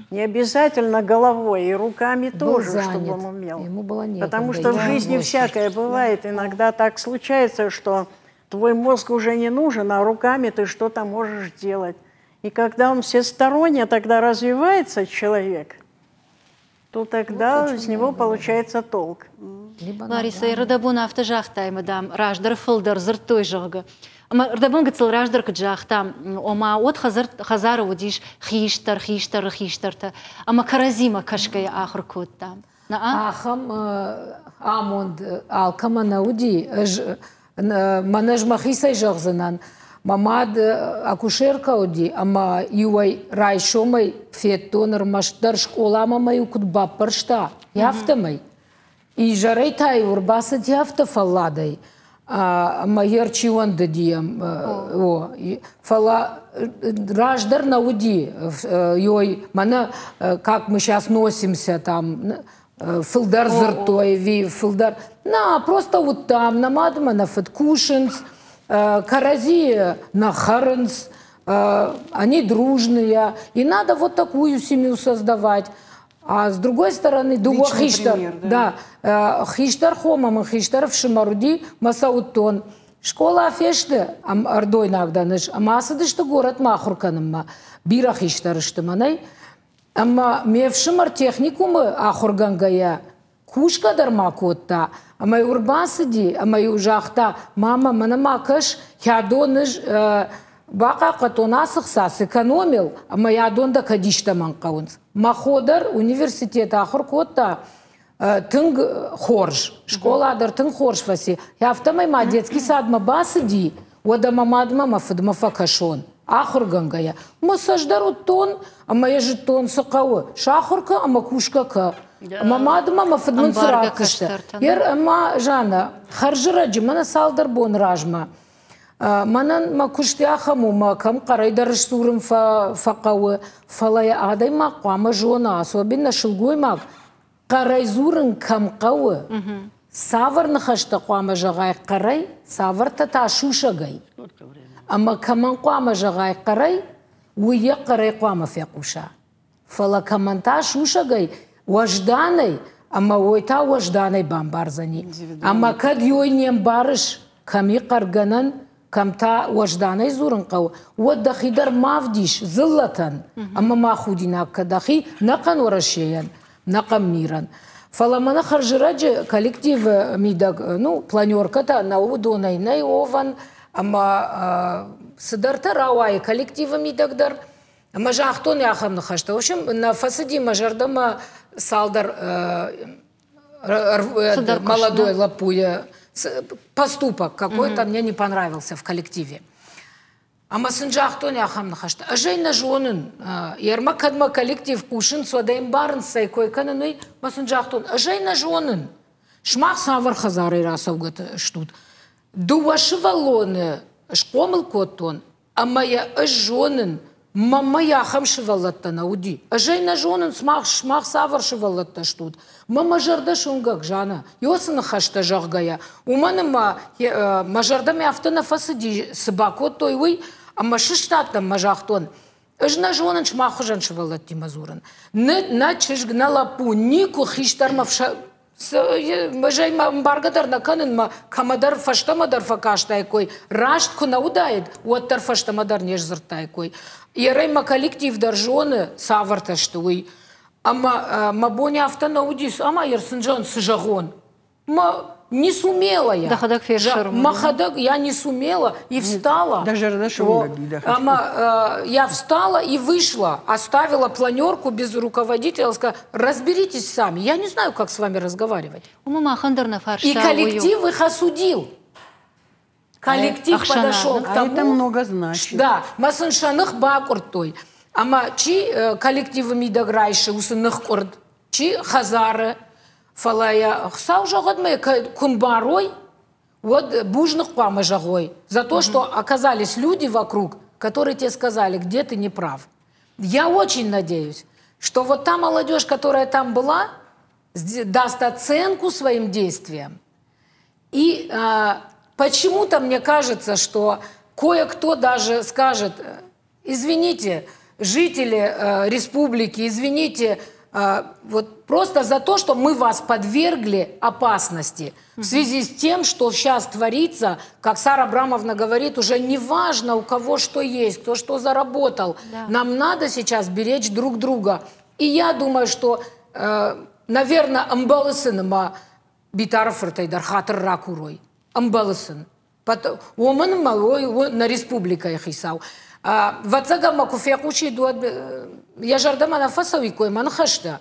Не обязательно головой, и руками Был тоже, занят. чтобы он умел. Ему было некогда. Потому что в жизни всякое бывает. Иногда так случается, что твой мозг уже не нужен, а руками ты что-то можешь делать. И когда он всесторонне тогда развивается, человек, то тогда из него получается толк. Ларисӕ, рдӕбон афтӕ загътай, мадам, раздӕр фылдӕр дзырдтой, зӕгъгӕ. Ӕмӕ рдӕбон гыццыл раздӕр куыд загътам, ома уӕд хӕдзары уыдис хистӕр, хистӕры хистӕртӕ, ӕмӕ кӕрӕдзимӕ кӕсгӕйӕ ахуыр кодтам. Ахӕм амонд алкӕмӕ нӕ уыди. Ӕз мӕнӕ ӕз мӕхицӕй зӕгъдзынӕн, мӕ мад акушеркӕ уыди, ӕмӕ иуӕй райсомӕй федтон ӕрмӕстдӕр скъоламӕ мӕ-иу куыд баппӕрста, афтӕмӕй. Изӕрӕй та-иу ӕрбацыди афтӕ фӕлладӕй, ӕмӕ йе рчиуӕндыди о, фӕлӕ раздӕр нӕ уыди, ой, мӕнӕ как мы сейчас носимся там, фылдӕр дзырдтой ӕви фылдӕр. На, просто уыдтам, нӕ мад ӕмӕ нӕ фыд кусынц, кӕрӕдзийы нӕ хӕрынц, они дружные, и надо вот такую семью создавать. А с другой стороны, дыууӕ хистӕр, да, хистӕр хо ӕмӕ хистӕр ӕфсымӕр уыди, мӕ сӕ уыдтон. Скъола фесты, ӕрдойнаг дӕн ӕз, ӕмӕ ацыдысты горӕтмӕ ахуыр кӕнынмӕ. Бирӕ хистӕр сты мӕнӕй. Ӕмӕ ме фсымӕр техникумы ахуыргӕнгӕйӕ кусгӕ дӕр ма кодта, ӕмӕ-иу ӕрбацыди, ӕмӕ-иу загъта, мамӕ, мӕнӕ ма кӕс, хӕдон ӕз бахъахъхъӕдтон ацы хца, сэкономил, ӕмӕ йӕ адон дӕ кӕд истӕмӕн хъӕуынц. Мӕ хо дӕр университеты ахуыр кодта тынг хорз, скъола дӕр тынг хорз фӕци. Афтӕмӕй ма детский садмӕ бацыди, уӕдӕ мӕ мадмӕ мӕ фыдмӕ фӕкӕсон, ахуыргӕнгӕйӕ. Мӕ цӕст дӕр уыдтон ӕмӕ йӕ зыдтон, цы хъӕуы, сахуыр кӕ ӕмӕ кусгӕ кӕ. Мӕ мад ӕмӕ мӕ фыд мын цы ратдзысты. Ер ӕмӕ Жанна, хӕрзрӕджы, мӕнӕ цалдӕр боны размӕ, мӕнӕн мӕ куыст ахӕм у, мӕ кӕм хъӕрӕй дӕр сдзурын фӕхъӕуы, фӕлӕ йӕ адӕймаг хъуамӕ зона, особенно сылгоймаг, хъӕрӕй дзурын кӕм хъӕуы, цавӕр ныхӕстӕ хъуамӕ зӕгъай хъӕрӕй, цавӕртӕ та сусӕгӕй. Ӕмӕ кӕмӕн хъуамӕ зӕгъай хъӕрӕй, уый йӕ хъӕрӕй хъуамӕ фехъуса. Фӕлӕ кӕмӕн та сусӕгӕй, уӕзданӕй, ӕмӕ уой та уӕзданӕй бамбардзӕни. Ӕмӕ кӕд ёй не мбарыс, кӕм и хъӕргӕнӕн, кӕм та уӕзданӕй дзурын хъӕуы, уӕд дӕхи дӕр ма вдис дзыллӕтӕн ӕмӕ ма худинаг кӕ дӕхи нӕхъӕн Уӕрӕсейӕн, нӕхъӕн мирӕн. Фӕлӕ мӕнӕ хӕрзрӕджы коллективы мидӕг, ну, планеркӕтӕ нӕ уыдонӕй нӕй овӕн, ӕмӕ цыдӕртӕ рауайы коллективы мидӕг дӕр. Ӕмӕ загътон ахӕм ныхӕстӕ. В общем, нӕ фӕцыди мӕ зӕрдӕмӕ цалдӕр молодой лӕппуйы поступок какой-то мне не понравился в коллективе. Ӕмӕ сын загътон ахӕм ныхӕстӕ. Ӕз ӕй нӕ зонын, ермӕ кӕд мӕ коллектив хъусынц, уӕд ӕй ӕмбарынц, цӕй кой кӕнын, уый. Мӕ сын загътон, ӕз ӕй нӕ зонын. Сымах цавӕр хӕдзарӕй рацӕугӕ стут? Дыууӕ сывӕллоны схъомыл кодтон, ӕмӕ йӕ ӕз зонын, мӕнмӕ ахӕм сывӕллӕттӕ нӕ уыди. Ӕз ӕй нӕ зонын, сымах, сымах цавӕр сывӕллӕттӕ стут. Мӕ мӕ зӕрдӕ суынгӕг, Жанна, уыцы ныхӕстӕ зӕгъгӕйӕ, уымӕн ӕмӕ мӕ зӕрдӕмӕ афтӕ нӕ фӕцыди, цы бакодтой, уый, ӕмӕ сыстадтӕн мӕ загътон, ӕз нӕ зонын сымах хуызӕн сывӕллӕттимӕ дзурын. Нӕ чызг, нӕ лӕппу никуы хистӕрмӕ Мӕзӕй мӕ ӕмбаргӕ дӕр нӕ кӕнын, мӕ кӕмӕдӕр фӕстӕмӕ дӕр фӕкастаиккой, раст куы нӕ уыдаид, уӕддӕр фӕстӕмӕ дӕр не сдзырдтаиккой. Ерӕй мӕ коллектив дӕр зоны, цавӕртӕ сты, уый. Ӕмӕ мӕ бон афтӕ нӕ уыдис, ӕмӕ сын зӕгъын, цы зӕгъон. Мӕ не сумела я. Дӕхӕдӕг фефсӕрмы. Мӕхӕдӕг я не сумела и встала. Ӕмӕ я встала и вышла, оставила планерку без руководителя, сказала, разберитесь сами, я не знаю, как с вами разговаривать. И коллектив их осудил. Коллектив подошел к тому, А это много значит. Да, ӕмӕ сын сӕ ных бакъуырдтой. Ӕмӕ чи коллективы мидӕг райсы уыцы ныхкъуырд, чи хӕдзары, фӕлӕ йӕ Хуыцау зӕгъӕд мӕ куы мбарой, уӕд бузныг хъуамӕ зӕгъой за то, что оказались люди вокруг, которые тебе сказали, где ты не прав. Я очень надеюсь, что вот та молодежь, которая там была, даст оценку своим действиям. И почему-то мне кажется, что кое-кто даже скажет, извините, жители республики, извините, вот просто за то, что мы вас подвергли опасности в связи с тем, что сейчас творится, как Сара Абрамовна говорит, уже не важно, у кого что есть, кто что заработал. Нам надо сейчас беречь друг друга. И я думаю, что, наверное, ӕмбӕлы сын ӕмӕ Битары-фыртӕй дӕр хатыр ракурой. Ӕмбӕлы сын. Уымӕн ӕмӕ уый у нӕ республикӕйы хицау. Ӕвӕццӕгӕн мӕ куы фехъусид, уӕд йӕ зӕрдӕмӕ нӕ фӕцӕуиккой мӕ ныхӕстӕ.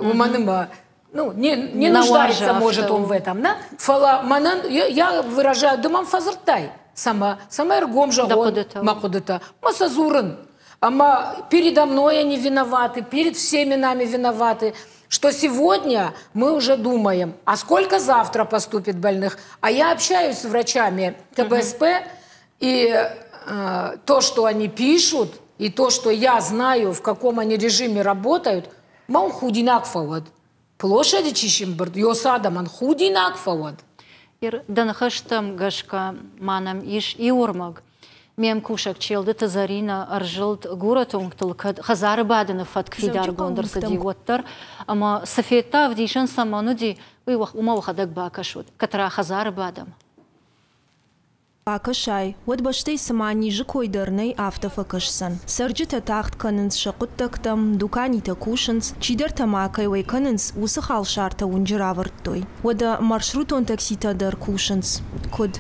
Уымӕн ӕмӕ ну, не нуждается, может, он в этом, да? Фӕлӕ мӕнӕн, я выражаю, ды мӕм фӕдзырдтай, цӕмӕ, цӕмӕ ӕргом зӕгъон мӕ хъуыдытӕ. Мӕ сӕ дзурын. Ӕмӕ передо мной они виноваты, перед всеми нами виноваты, что сегодня мы уже думаем, а сколько завтра поступит больных. А я общаюсь с врачами КБСП, и то, что они пишут, и то, что я знаю, в каком они режиме работают, мӕн худинаг фӕуӕд. Площади чи сӕмбырд, уыцы адӕмӕн худинаг фӕуӕд. Дӕ ныхӕстӕм гӕсгӕ ма нӕм ис иу ӕрмӕг. Ме мкусӕг Челдыты Зӕринӕ ӕрзылд горӕты уынгтыл, кӕд хӕдзары бадыны фӕтк фидаргонд ӕрцыди, уӕддӕр. Ӕмӕ цы федта, ӕвдисӕн цӕмӕн уыди, уый уымӕ уӕхӕдӕг бакӕсут. Кӕддӕра хӕдзары бадӕм. Бакӕсай, уӕд бӕстӕй цыма низы кой дӕр нӕй, афтӕ фӕкӕсдзӕн. Цӕрджытӕ тагъд кӕнынц сӕ хъуыддӕгтӕм, дуканитӕ кусынц, чидӕртӕ ма кӕй уӕй кӕнынц, уыцы халсартӕ уынджы равӕрдтой. Уӕдӕ маршрутон такситӕ дӕр кусынц. Куыд?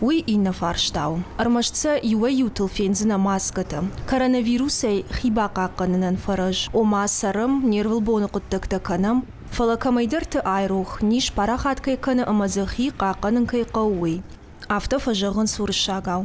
Уый иннӕ фарста у. Ӕрмӕст сӕ иуӕй-иутыл фендзынӕ маскӕтӕ. Коронавирусӕй хи бахъахъхъӕнынӕн фӕрӕз. Ома цӕрӕм, не рвылбоны хъуыддӕгтӕ кӕнӕм, фӕлӕ кӕмӕйдӕрты айрох, низ парахат кӕй кӕны ӕмӕ дзы хи хъахъхъӕнын кӕй хъӕуы, уый. Афтӕ фӕзӕгъынц уырыссагау.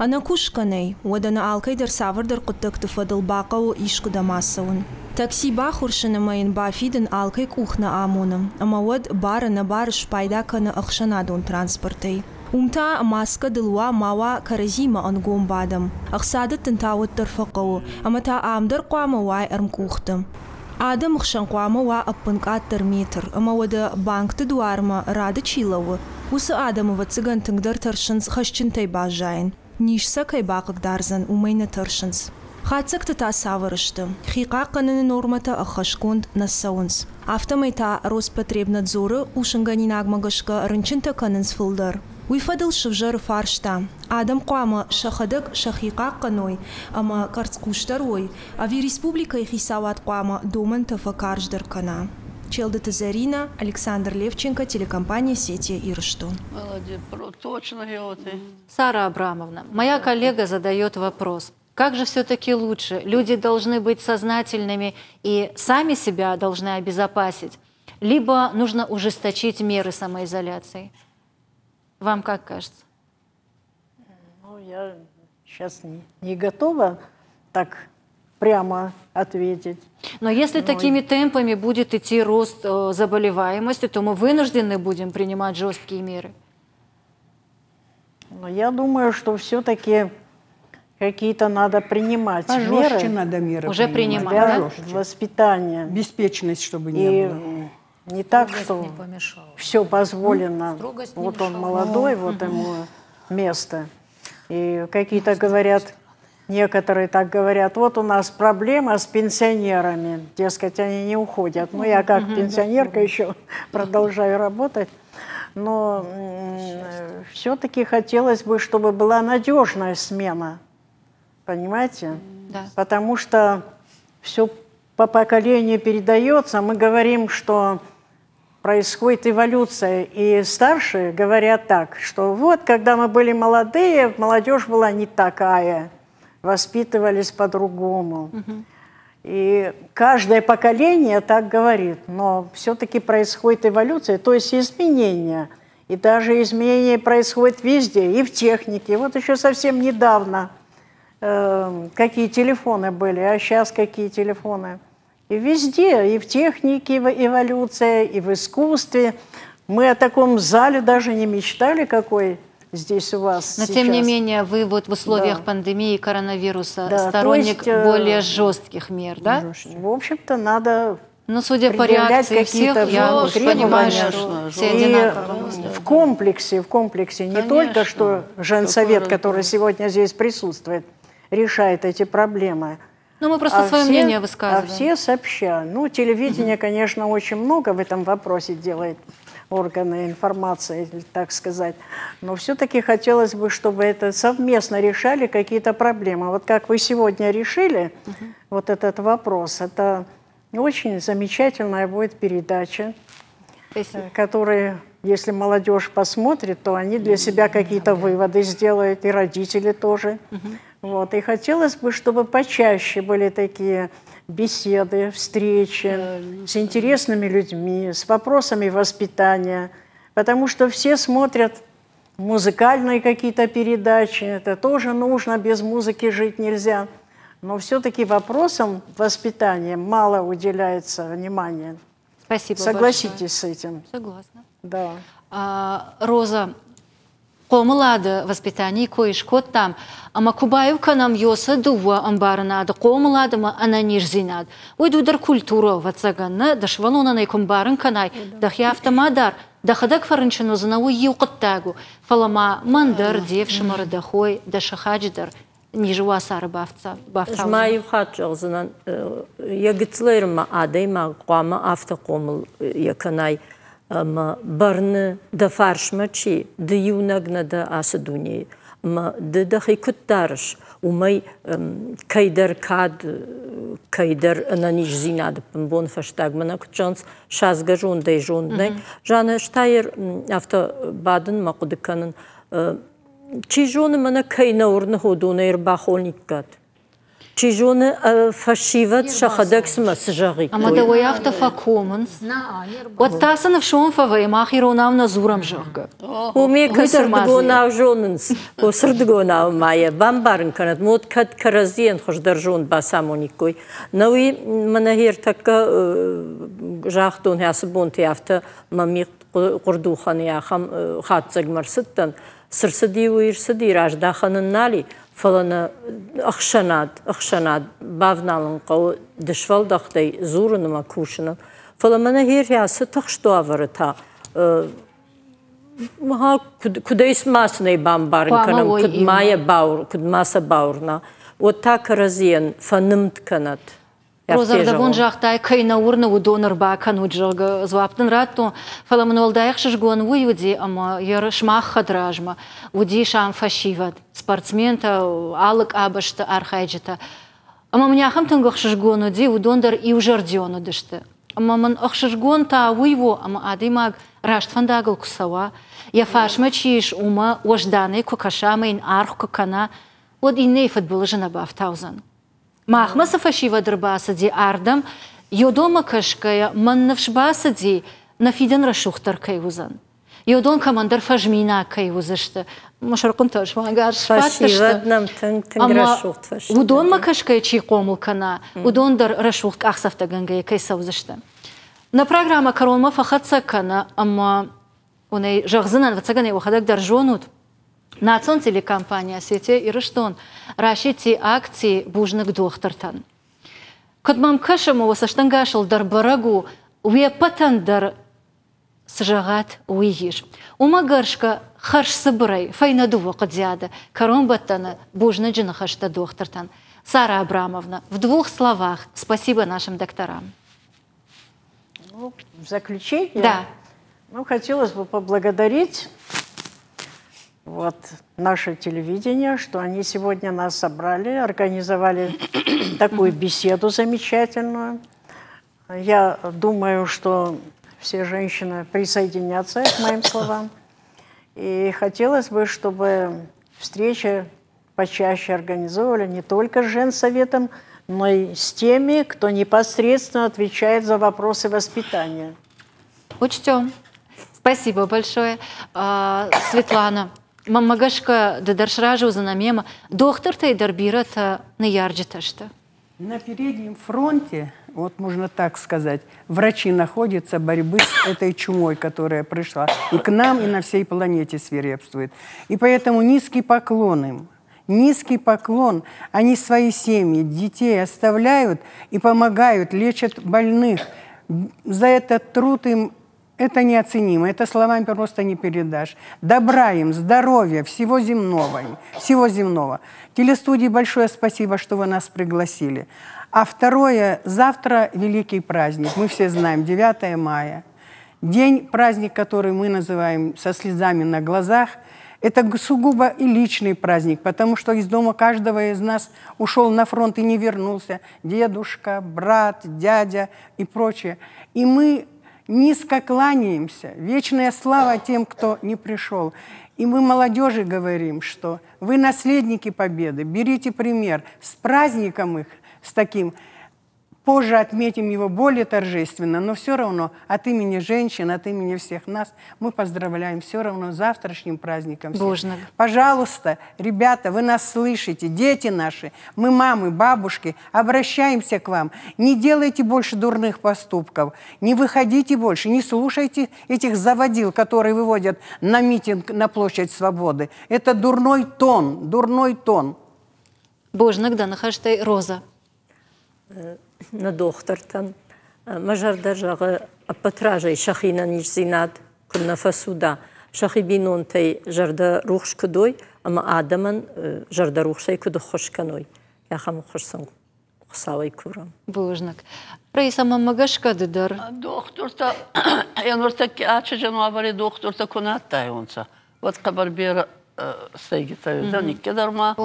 Ӕнӕкусгӕ нӕй, уӕдӕ нӕ алкӕй дӕр цавӕрдӕр хъуыддӕгты фӕдыл бахъӕуы искуыдӕм ацӕуын. Такси баххуырсын ӕмӕ йын бафидын алкӕй къух нӕ амоны, ӕмӕ уӕд бар-ӕнӕбары спайда кӕны ӕхсӕнадон транспортӕй. Уым та, маскӕ дыл уа, ма уа, кӕрӕдзимӕ ӕнгом бадӕм. Ӕхца дӕттын та уӕддӕр фӕхъӕуы, ӕмӕ та ам дӕр хъуамӕ уай ӕрмкъухты. Адӕмы хсӕн хъуамӕ уа ӕппынкъаддӕр метр, ӕмӕ уӕдӕ банкты дуармӕ рады чи лӕууы, уыцы адӕм ӕвӕццӕгӕн тынгдӕр тӕрсынц хӕсджынтӕй баззайын. Низ сӕ кӕй бахъыгдардзӕн, уымӕй нӕ тӕрсынц. Хатдзӕгтӕ та цавӕр сты? Хи хъахъхъӕныны нормӕтӕ ӕххӕстгонд нӕ цӕуынц. Афтӕмӕй та Роспотребнадзоры хъусынгӕнинагмӕ гӕсгӕ рынчынтӕ кӕнынц фылдӕр. Уый фӕдыл сывзӕры фарста, адӕм хъуамӕ сӕхӕдӕг сӕхи хъахъхъӕной ӕмӕ къӕрцхъусдӕр уой, ӕви республикӕйы хицауад хъуамӕ домӕнтӕ фӕкарздӕр кӕна? Челдыты Зӕринӕ, Александр Левченко, телекомпания «Осетия Ирыстон». Молодец, точно Сара Абрамовна, моя коллега задает вопрос. Как же все-таки лучше? Люди должны быть сознательными и сами себя должны обезопасить, либо нужно ужесточить меры самоизоляции? Вам как кажется? Ну, я сейчас не готова так прямо ответить. Но если такими темпами будет идти рост заболеваемости, то мы вынуждены будем принимать жесткие меры. Но я думаю, что все-таки какие-то надо принимать Пожестче меры. Надо меры Уже принимать. принимать, для да? воспитания. Беспечность, чтобы не И было. не так, Строгость что не помешала. все позволено. Строгость не Вот он мешала. молодой, вот ему место. И какие-то говорят, некоторые так говорят, вот у нас проблема с пенсионерами, дескать, они не уходят. Ну, я как пенсионерка еще продолжаю работать. Но все-таки хотелось бы, чтобы была надежная смена, понимаете? Да. Потому что все по поколению передается. Мы говорим, что происходит эволюция. И старшие говорят так, что вот, когда мы были молодые, молодежь была не такая, воспитывались по-другому. И каждое поколение так говорит, но все-таки происходит эволюция, то есть изменения. И даже изменения происходят везде, и в технике. Вот еще совсем недавно какие телефоны были, а сейчас какие телефоны. И везде, и в технике эволюция, и в искусстве. Мы о таком зале даже не мечтали, какой здесь у вас Но тем не сейчас. Менее вы вот в условиях пандемии коронавируса Да, то сторонник есть, более жестких мер, да? В общем-то, надо Ну, судя по предъявлять реакции всех, какие-то я уж понимаю, требования. что все И одинаково мыслят. в комплексе, не только что женсовет, Какой который сегодня здесь присутствует, решает эти проблемы. Ну, мы просто свое мнение высказываем. А все сообща. Ну, телевидение, конечно, очень много в этом вопросе делает, органы информации, так сказать. Но все-таки хотелось бы, чтобы это совместно решали какие-то проблемы. Вот как вы сегодня решили вот этот вопрос, это очень замечательная будет передача, Спасибо. Которая Если молодежь посмотрит, то они для себя какие-то выводы сделают, и родители тоже. Вот. И хотелось бы, чтобы почаще были такие беседы, встречи с интересными людьми, с вопросами воспитания, потому что все смотрят музыкальные какие-то передачи, это тоже нужно, без музыки жить нельзя. Но все-таки вопросам воспитания мало уделяется внимания. Спасибо Согласитесь большое. с этим? Согласна. Да. А, Роза, хъомылады воспитанийы кой скодтам, ӕмӕ куы баиу кӕнӕм Йосы дыууӕ ӕмбарынады хъомылад ӕмӕ ӕнӕниздзинад, уый дӕр культурӕ, ӕвӕццӕгӕн, нӕ дӕ сывӕллонӕн ӕй куы мбарын кӕнай, дӕхи афтӕ ма дар, дӕхӕдӕг фӕрынчын уыдзынӕ, уый иу хъуыддаг у, фӕлӕ ма мӕн дӕр, де фсымӕры, дӕ хой, дӕ сыхаджы дӕр низы уацары бафтаудзынӕ. Ма иу хатт зӕгъдзынӕн, йӕ гыццылӕй ма адӕймаг хъуамӕ афтӕ хъомыл йӕ кӕнай, ӕмӕ бӕрны дӕ фарсмӕ чи, ды иунӕг нӕ дӕ ацы дунейы. Ӕмӕ ды дӕхи куыд дарыс, уымӕй кӕйдӕр кад, кӕйдӕр ӕнӕниздзинады бон фӕстагмӕ нӕ куыд зӕгъынц, садзгӕ зондӕй зонд нӕй. Жанна, ӕз та афтӕ бадын мӕ хъуыды кӕнын, чи зоны, мӕнӕ кӕй нӕ уырны, уыдонӕй ӕрбахониккат. Чи зоны, фӕсивӕд сӕхӕдӕг цымӕ цы зӕгъиккой. Ӕмӕ дӕуӕй афтӕ фӕкомынц. Уӕд та сын ӕфсон фӕвӕййы, мах иронау нӕ дзурӕм, зӕгъгӕ. Уым кӕцырдыгонау зонынц, уыцырдыгонау ма йӕ бамбарын кӕнӕд, мод кӕд кӕрӕдзийӕн хуыздӕр зонд бацамониккой. Науи мӕнӕ ӕртӕккӕ загътон ацы бонты афтӕ мӕ хъуырдухӕны ахӕм хатдзӕгмӕ рцыдтӕн. Цы рцыди, уый рцыди, раздахӕн ын нал и, фӕлӕ нӕ ӕхсӕнад, ӕхсӕнад бавналын хъӕуы дысфӕлдӕхтӕй дзурын ӕмӕ кусыныл. Фӕлӕ мӕнӕ гъер ацы тыхст уавӕры та куыдӕй ма сын ӕй бамбарын кӕнӕм, куыд ма йӕ бауыр, куыд ма сӕ бауырна, уӕд та кӕрӕдзийӕн фӕнымд кӕнӕт. Розӕрдӕбон загътай, кӕй нӕ уырны, уыдон ӕрбакӕнут, зӕгъгӕ, дзуапп дын радтон. Фӕлӕ мын уӕлдай ӕхсызгон уый уыди, ӕмӕ йӕ сымах хӕдразмӕ уыдис ам фӕсивӕд, спортсментӕ, алы къабӕзты архайджытӕ. Ӕмӕ мын ахӕм тынг ӕхсызгон уыди, уыдон дӕр иузӕрдион уыдысты. Ӕмӕ мын ӕхсызгон та уый у, ӕмӕ адӕймаг раст фӕндагыл куы цӕуа, йӕ фарсмӕ чи ис, уымӕ уӕзданӕй куы кӕса ӕмӕ йын аргъ куы кӕна, уӕд иннӕйы фыдбылызы нӕ бафтаудзӕн. Махмӕ цы фӕсивӕд ӕрбацыди ардӕм, Йодомӕ кӕсгӕйӕ, мӕн ныфс бацыди, нӕ фидӕн рӕсугъддӕр кӕй уыдзӕн. Йодон кӕмӕндӕр фӕзминаг кӕй уыдзысты. Мӕ сӕрхъуынтӕ суанг сбадтысты. Фӕсивӕд нӕм тынг, тынг рӕсугъд фӕсивӕд. Уыдонмӕ кӕсгӕйӕ чи хъомыл кӕна, уыдон дӕр рӕсугъд къахдзӕфтӕгӕнгӕйӕ кӕй цӕудзысты. Нӕ программӕ кӕронмӕ фӕхӕццӕ кӕны ӕмӕ уын ӕй зӕгъдзынӕн, ӕвӕццӕгӕн ӕй уӕхӕдӕг дӕр зонут, Национ телекомпани «Осетия Ирыстон» расидти акци «Бузныг дохтыртӕн». Куыд мӕм кӕсы, ӕмӕ уӕ цӕстӕнгасыл дӕр бӕрӕг у, уе ппӕтӕн дӕр цы зӕгъат, уый ис. Уымӕ гӕсгӕ хӕрзцыбырӕй фӕйнӕ дыууӕ хъуыдиады кӕронбӕттӕны бузныджы ныхӕстӕ дохтыртӕн. Сара Абрамовна, в двух словах спасибо нашим докторам. Ну, в заключение? Да. Ну, хотелось бы поблагодарить вот наше телевидение, что они сегодня нас собрали, организовали такую беседу замечательную. Я думаю, что все женщины присоединятся к моим словам. И хотелось бы, чтобы встречи почаще организовывали не только с женсоветом, но и с теми, кто непосредственно отвечает за вопросы воспитания. Учтем. Спасибо большое, Светлана. Мӕнмӕ гӕсгӕ ды дӕр сразы уыдзынӕ мемӕ. Дохтыртӕй дӕр бирӕтӕ ныййарджытӕ сты. На переднем фронте, вот можно так сказать, врачи находятся борьбы с этой чумой, которая пришла и к нам, и на всей планете свирепствует. И поэтому низкий поклон им. Низкий поклон. Они свои семьи, детей оставляют и помогают, лечат больных. За этот труд им это неоценимо, это словами просто не передашь. Добра им, здоровья, всего земного им, всего земного. Телестудии большое спасибо, что вы нас пригласили. А второе, завтра великий праздник, мы все знаем, 9 мая. День, праздник, который мы называем со слезами на глазах, это сугубо и личный праздник, потому что из дома каждого из нас ушел на фронт и не вернулся. Дедушка, брат, дядя и прочее. И мы Низко кланяемся. Вечная слава тем, кто не пришел. И мы молодежи говорим, что вы наследники победы, берите пример. С праздником их, с таким. Позже отметим его более торжественно, но все равно от имени женщин, от имени всех нас мы поздравляем все равно с завтрашним праздником. Бузныг. Пожалуйста, ребята, вы нас слышите, дети наши, мы мамы, бабушки, обращаемся к вам. Не делайте больше дурных поступков, не выходите больше, не слушайте этих заводил, которые выводят на митинг на площадь Свободы. Это дурной тон, дурной тон. Бузныг дӕ ныхӕстӕй, Роза. Нӕ дохтыртӕн мӕ зӕрдӕ зӕгъы ӕппӕт разӕй сӕхи нӕниздзинад куыд нӕ фӕцуда, сӕхи бинонтӕй зӕрдӕ рухс куыд уой ӕмӕ адӕмӕн зӕрдӕрухсӕй куыд ӕххуыс кӕной, ахӕм ӕххуыс сын Хуыцауӕй курӕм. Бузныг. Раиса, мӕнмӕ гӕсгӕ ды дӕр. Дохтуртӕ, нуртӕкки ачи уавӕри дохтуртӕ ку нӕ адтайуонцӕ, уӕд хъӕбӕр берӕ сӕйгитӕ никкедӕр ма,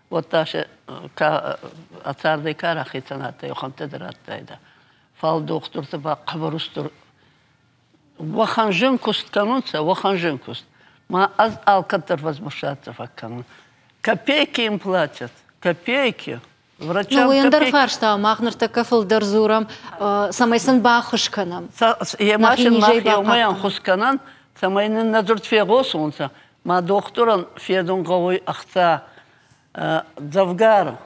уӕдта се ка ӕ цардӕй ка рахецӕн адтӕй, уӕхӕнттӕ дӕр адтайдӕ. Фал дохтуртӕ ба хъӕбӕр устур уӕхӕн зин куст кӕнунцӕ, уӕхӕн зин куст. Ма ӕз алкӕддӕр возмущаться фӕккӕнун. Копейки им платят, копейки. Ну, уый ӕндӕр фарста, мах ныртӕккӕ фылдӕр дзурӕм, цӕмӕй сын баххуыс кӕнӕм. Ема син мах еумӕ ӕнхус кӕнӕн, цӕмӕй нин нӕ дзурд фегъосонцӕ. Ма дохтурӕн федун гъӕуй ӕхца дзӕвгар.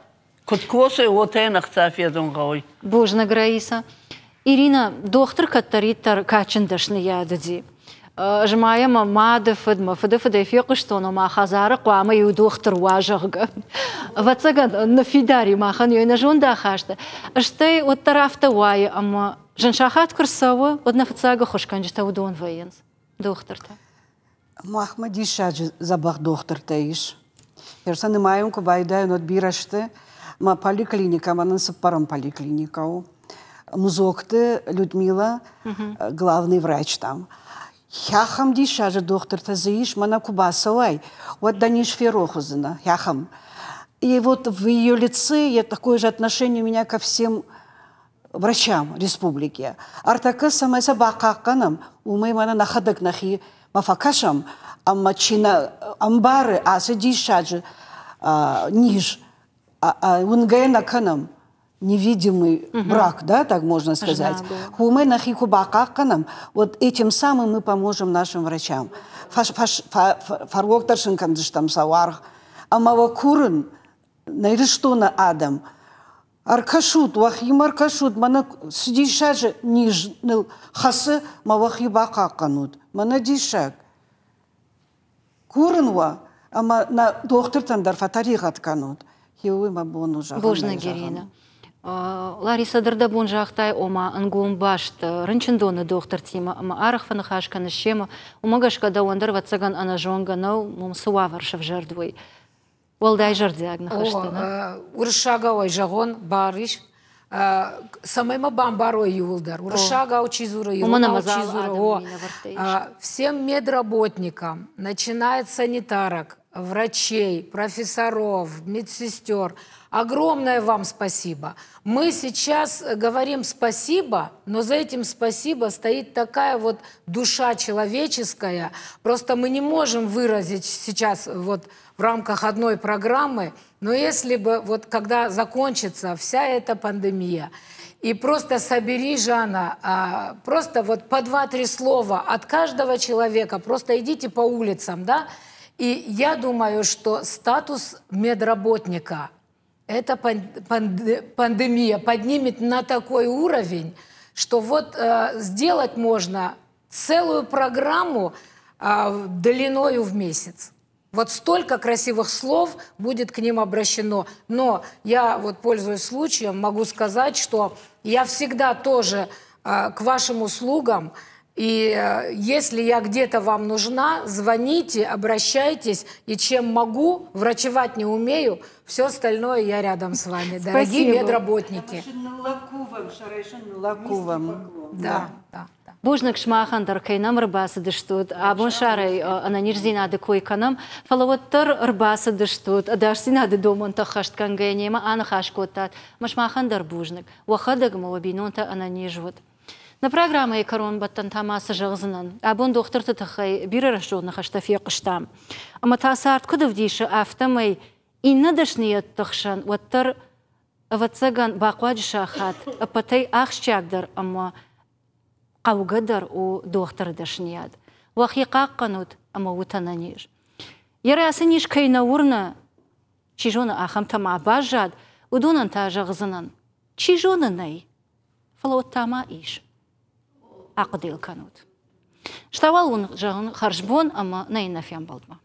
Куд косуй, уотӕ ин ӕхца федун гъӕуй. Бузныг, Раиса. Ирина, дохтыр кӕддӕриддӕр кадджын дӕсныйад уыди. Ӕз ма йӕ мӕ мады фыд, мӕ фыды фыдӕй фехъуыстон, ома хӕдзары хъуамӕ иу дохтыр уа, зӕгъгӕ. Ӕвӕццӕгӕн, ныффидар и махӕн йӕ нӕзондахасты. Стӕй уӕддӕр афтӕ уайы, ӕмӕ зын сахат куы рцӕуы, уӕд нӕ фыццаг ӕххуысгӕнджытӕ уыдон вӕййынц, дохтыртӕ. Махмӕ диссаджы дзӕбӕх дохтыртӕ ис. Сӕ нымайын куы байдайын, уӕд бирӕ сты. Мӕ поликлиникӕ мӕнӕн цыппӕрӕм поликлиникӕ у. Музокты Людмила, главный врач там. Хӕхӕм диссаджы дохтыртӕ дзы ис, мӕнӕ куы бацӕуай, уӕд дӕ низ ферох уыдзынӕ, хӕхӕм. И вот в ее лице я такое же отношение у меня ко всем врачам республики. Ӕртӕккӕ цӕмӕй сӕ бахъахъхъӕнӕм, уымӕй мӕнӕ нӕхӕдӕг нӕхи ма фӕкӕсӕм, ӕмӕ чи нӕ ӕмбары ацы диссаджы низ, уынгӕ нӕ кӕнӕм, невидимый брак, да, так можно сказать. Уымӕй нӕхи куы бахъахъхъӕнӕм, вот этим самым мы поможем нашим врачам. Фӕрогдӕр сын кӕндзыстӕм сӕ уаргъ. Ӕмӕ уӕ курын, нӕ Ирыстоны адӕм, Ӕркӕсут, уӕхимӕ ӕркӕсут, мӕнӕ цы диссаджы низ ныл хӕцы, мӕ уӕхи бахъахъхъӕнут. Мӕнӕ диссаг. Курын уӕ, ӕмӕ нӕ дохтыртӕн дӕр фӕтӕригъӕд кӕнут. Уый мӕ бон у зӕгъын. Бузныг, Ирина. Лариса, дӕр дӕ бон загътай, ома ӕнгом баст рынчындоны дохтыртимӕ ӕмӕ арӕх фӕныхас кӕныс семӕ. Уымӕ гӕсгӕ дӕуӕн дӕр, ӕвӕццӕгӕн, ӕнӕзонгӕ нӕу, уым цы уавӕр сӕвзӕрд, уый. Уӕлдай зӕрдиаг ныхӕстӕ. Уырыссагау ӕй зӕгъон, бар ис. Цӕмӕй мӕ бамбарой иууылдӕр. Уырыссагау чи дзуры, иронау чи дзуры. О, всем медработникам, начиная от санитарок, врачей, профессоров, медсестер, огромное вам спасибо. Мы сейчас говорим спасибо, но за этим спасибо стоит такая вот душа человеческая. Просто мы не можем выразить сейчас вот в рамках одной программы, но если бы вот когда закончится вся эта пандемия, и просто собери, Жанна, просто вот по два-три слова от каждого человека, просто идите по улицам, да, и я думаю, что статус медработника эта пандемия поднимет на такой уровень, что вот сделать можно целую программу длиною в месяц. Вот столько красивых слов будет к ним обращено. Но я вот, пользуясь случаем, могу сказать, что я всегда тоже к вашим услугам. И если я где-то вам нужна, звоните, обращайтесь. И чем могу, врачевать не умею, все остальное я рядом с вами, дорогие Спасибо. медработники. Да, да. Бузныг сымахӕн дӕр, кӕй нӕм ӕрбацыдыстут. Абонсарӕй ӕнӕниздзинады кой кӕнӕм, фӕлӕ уӕддӕр ӕрбацыдыстут, ӕдасдзинады домӕнтӕ ӕххӕстгӕнгӕйӕ немӕ аныхас кодтат. Ӕмӕ сымахӕн дӕр бузныг. Уӕхӕдӕг ӕмӕ уӕ бинонтӕ ӕнӕниз уыд. Нӕ программӕйы кӕронбӕттӕн та ма цы зӕгъдзынӕн? Абон дохтырты тыххӕй бирӕ рӕсугъд ныхӕстӕ фехъуыстам. Ӕмӕ та цард куыд ӕвдисы, афтӕмӕй иннӕ дӕсныйӕдты хсӕн уӕддӕр, ӕвӕццӕгӕн, бахъуаджы сахат ӕппӕтӕй ахсджиагдӕр ӕмӕ хъӕугӕдӕр у дохтыры дӕсныйад. Уӕхи хъахъхъӕнут ӕмӕ ут ӕнӕниз. Йӕ рӕсы низ кӕй нӕ уырны, чи зоны, ахӕмтӕ ма баззад, уыдонӕн та зӕгъдзынӕн, чи зоны, нӕй, фӕлӕ уӕд та ма ис. Ахъуыды йыл кӕнут. Стауал уын зӕгъын хӕрзбон ӕмӕ нӕ иннӕ фембӕлдмӕ.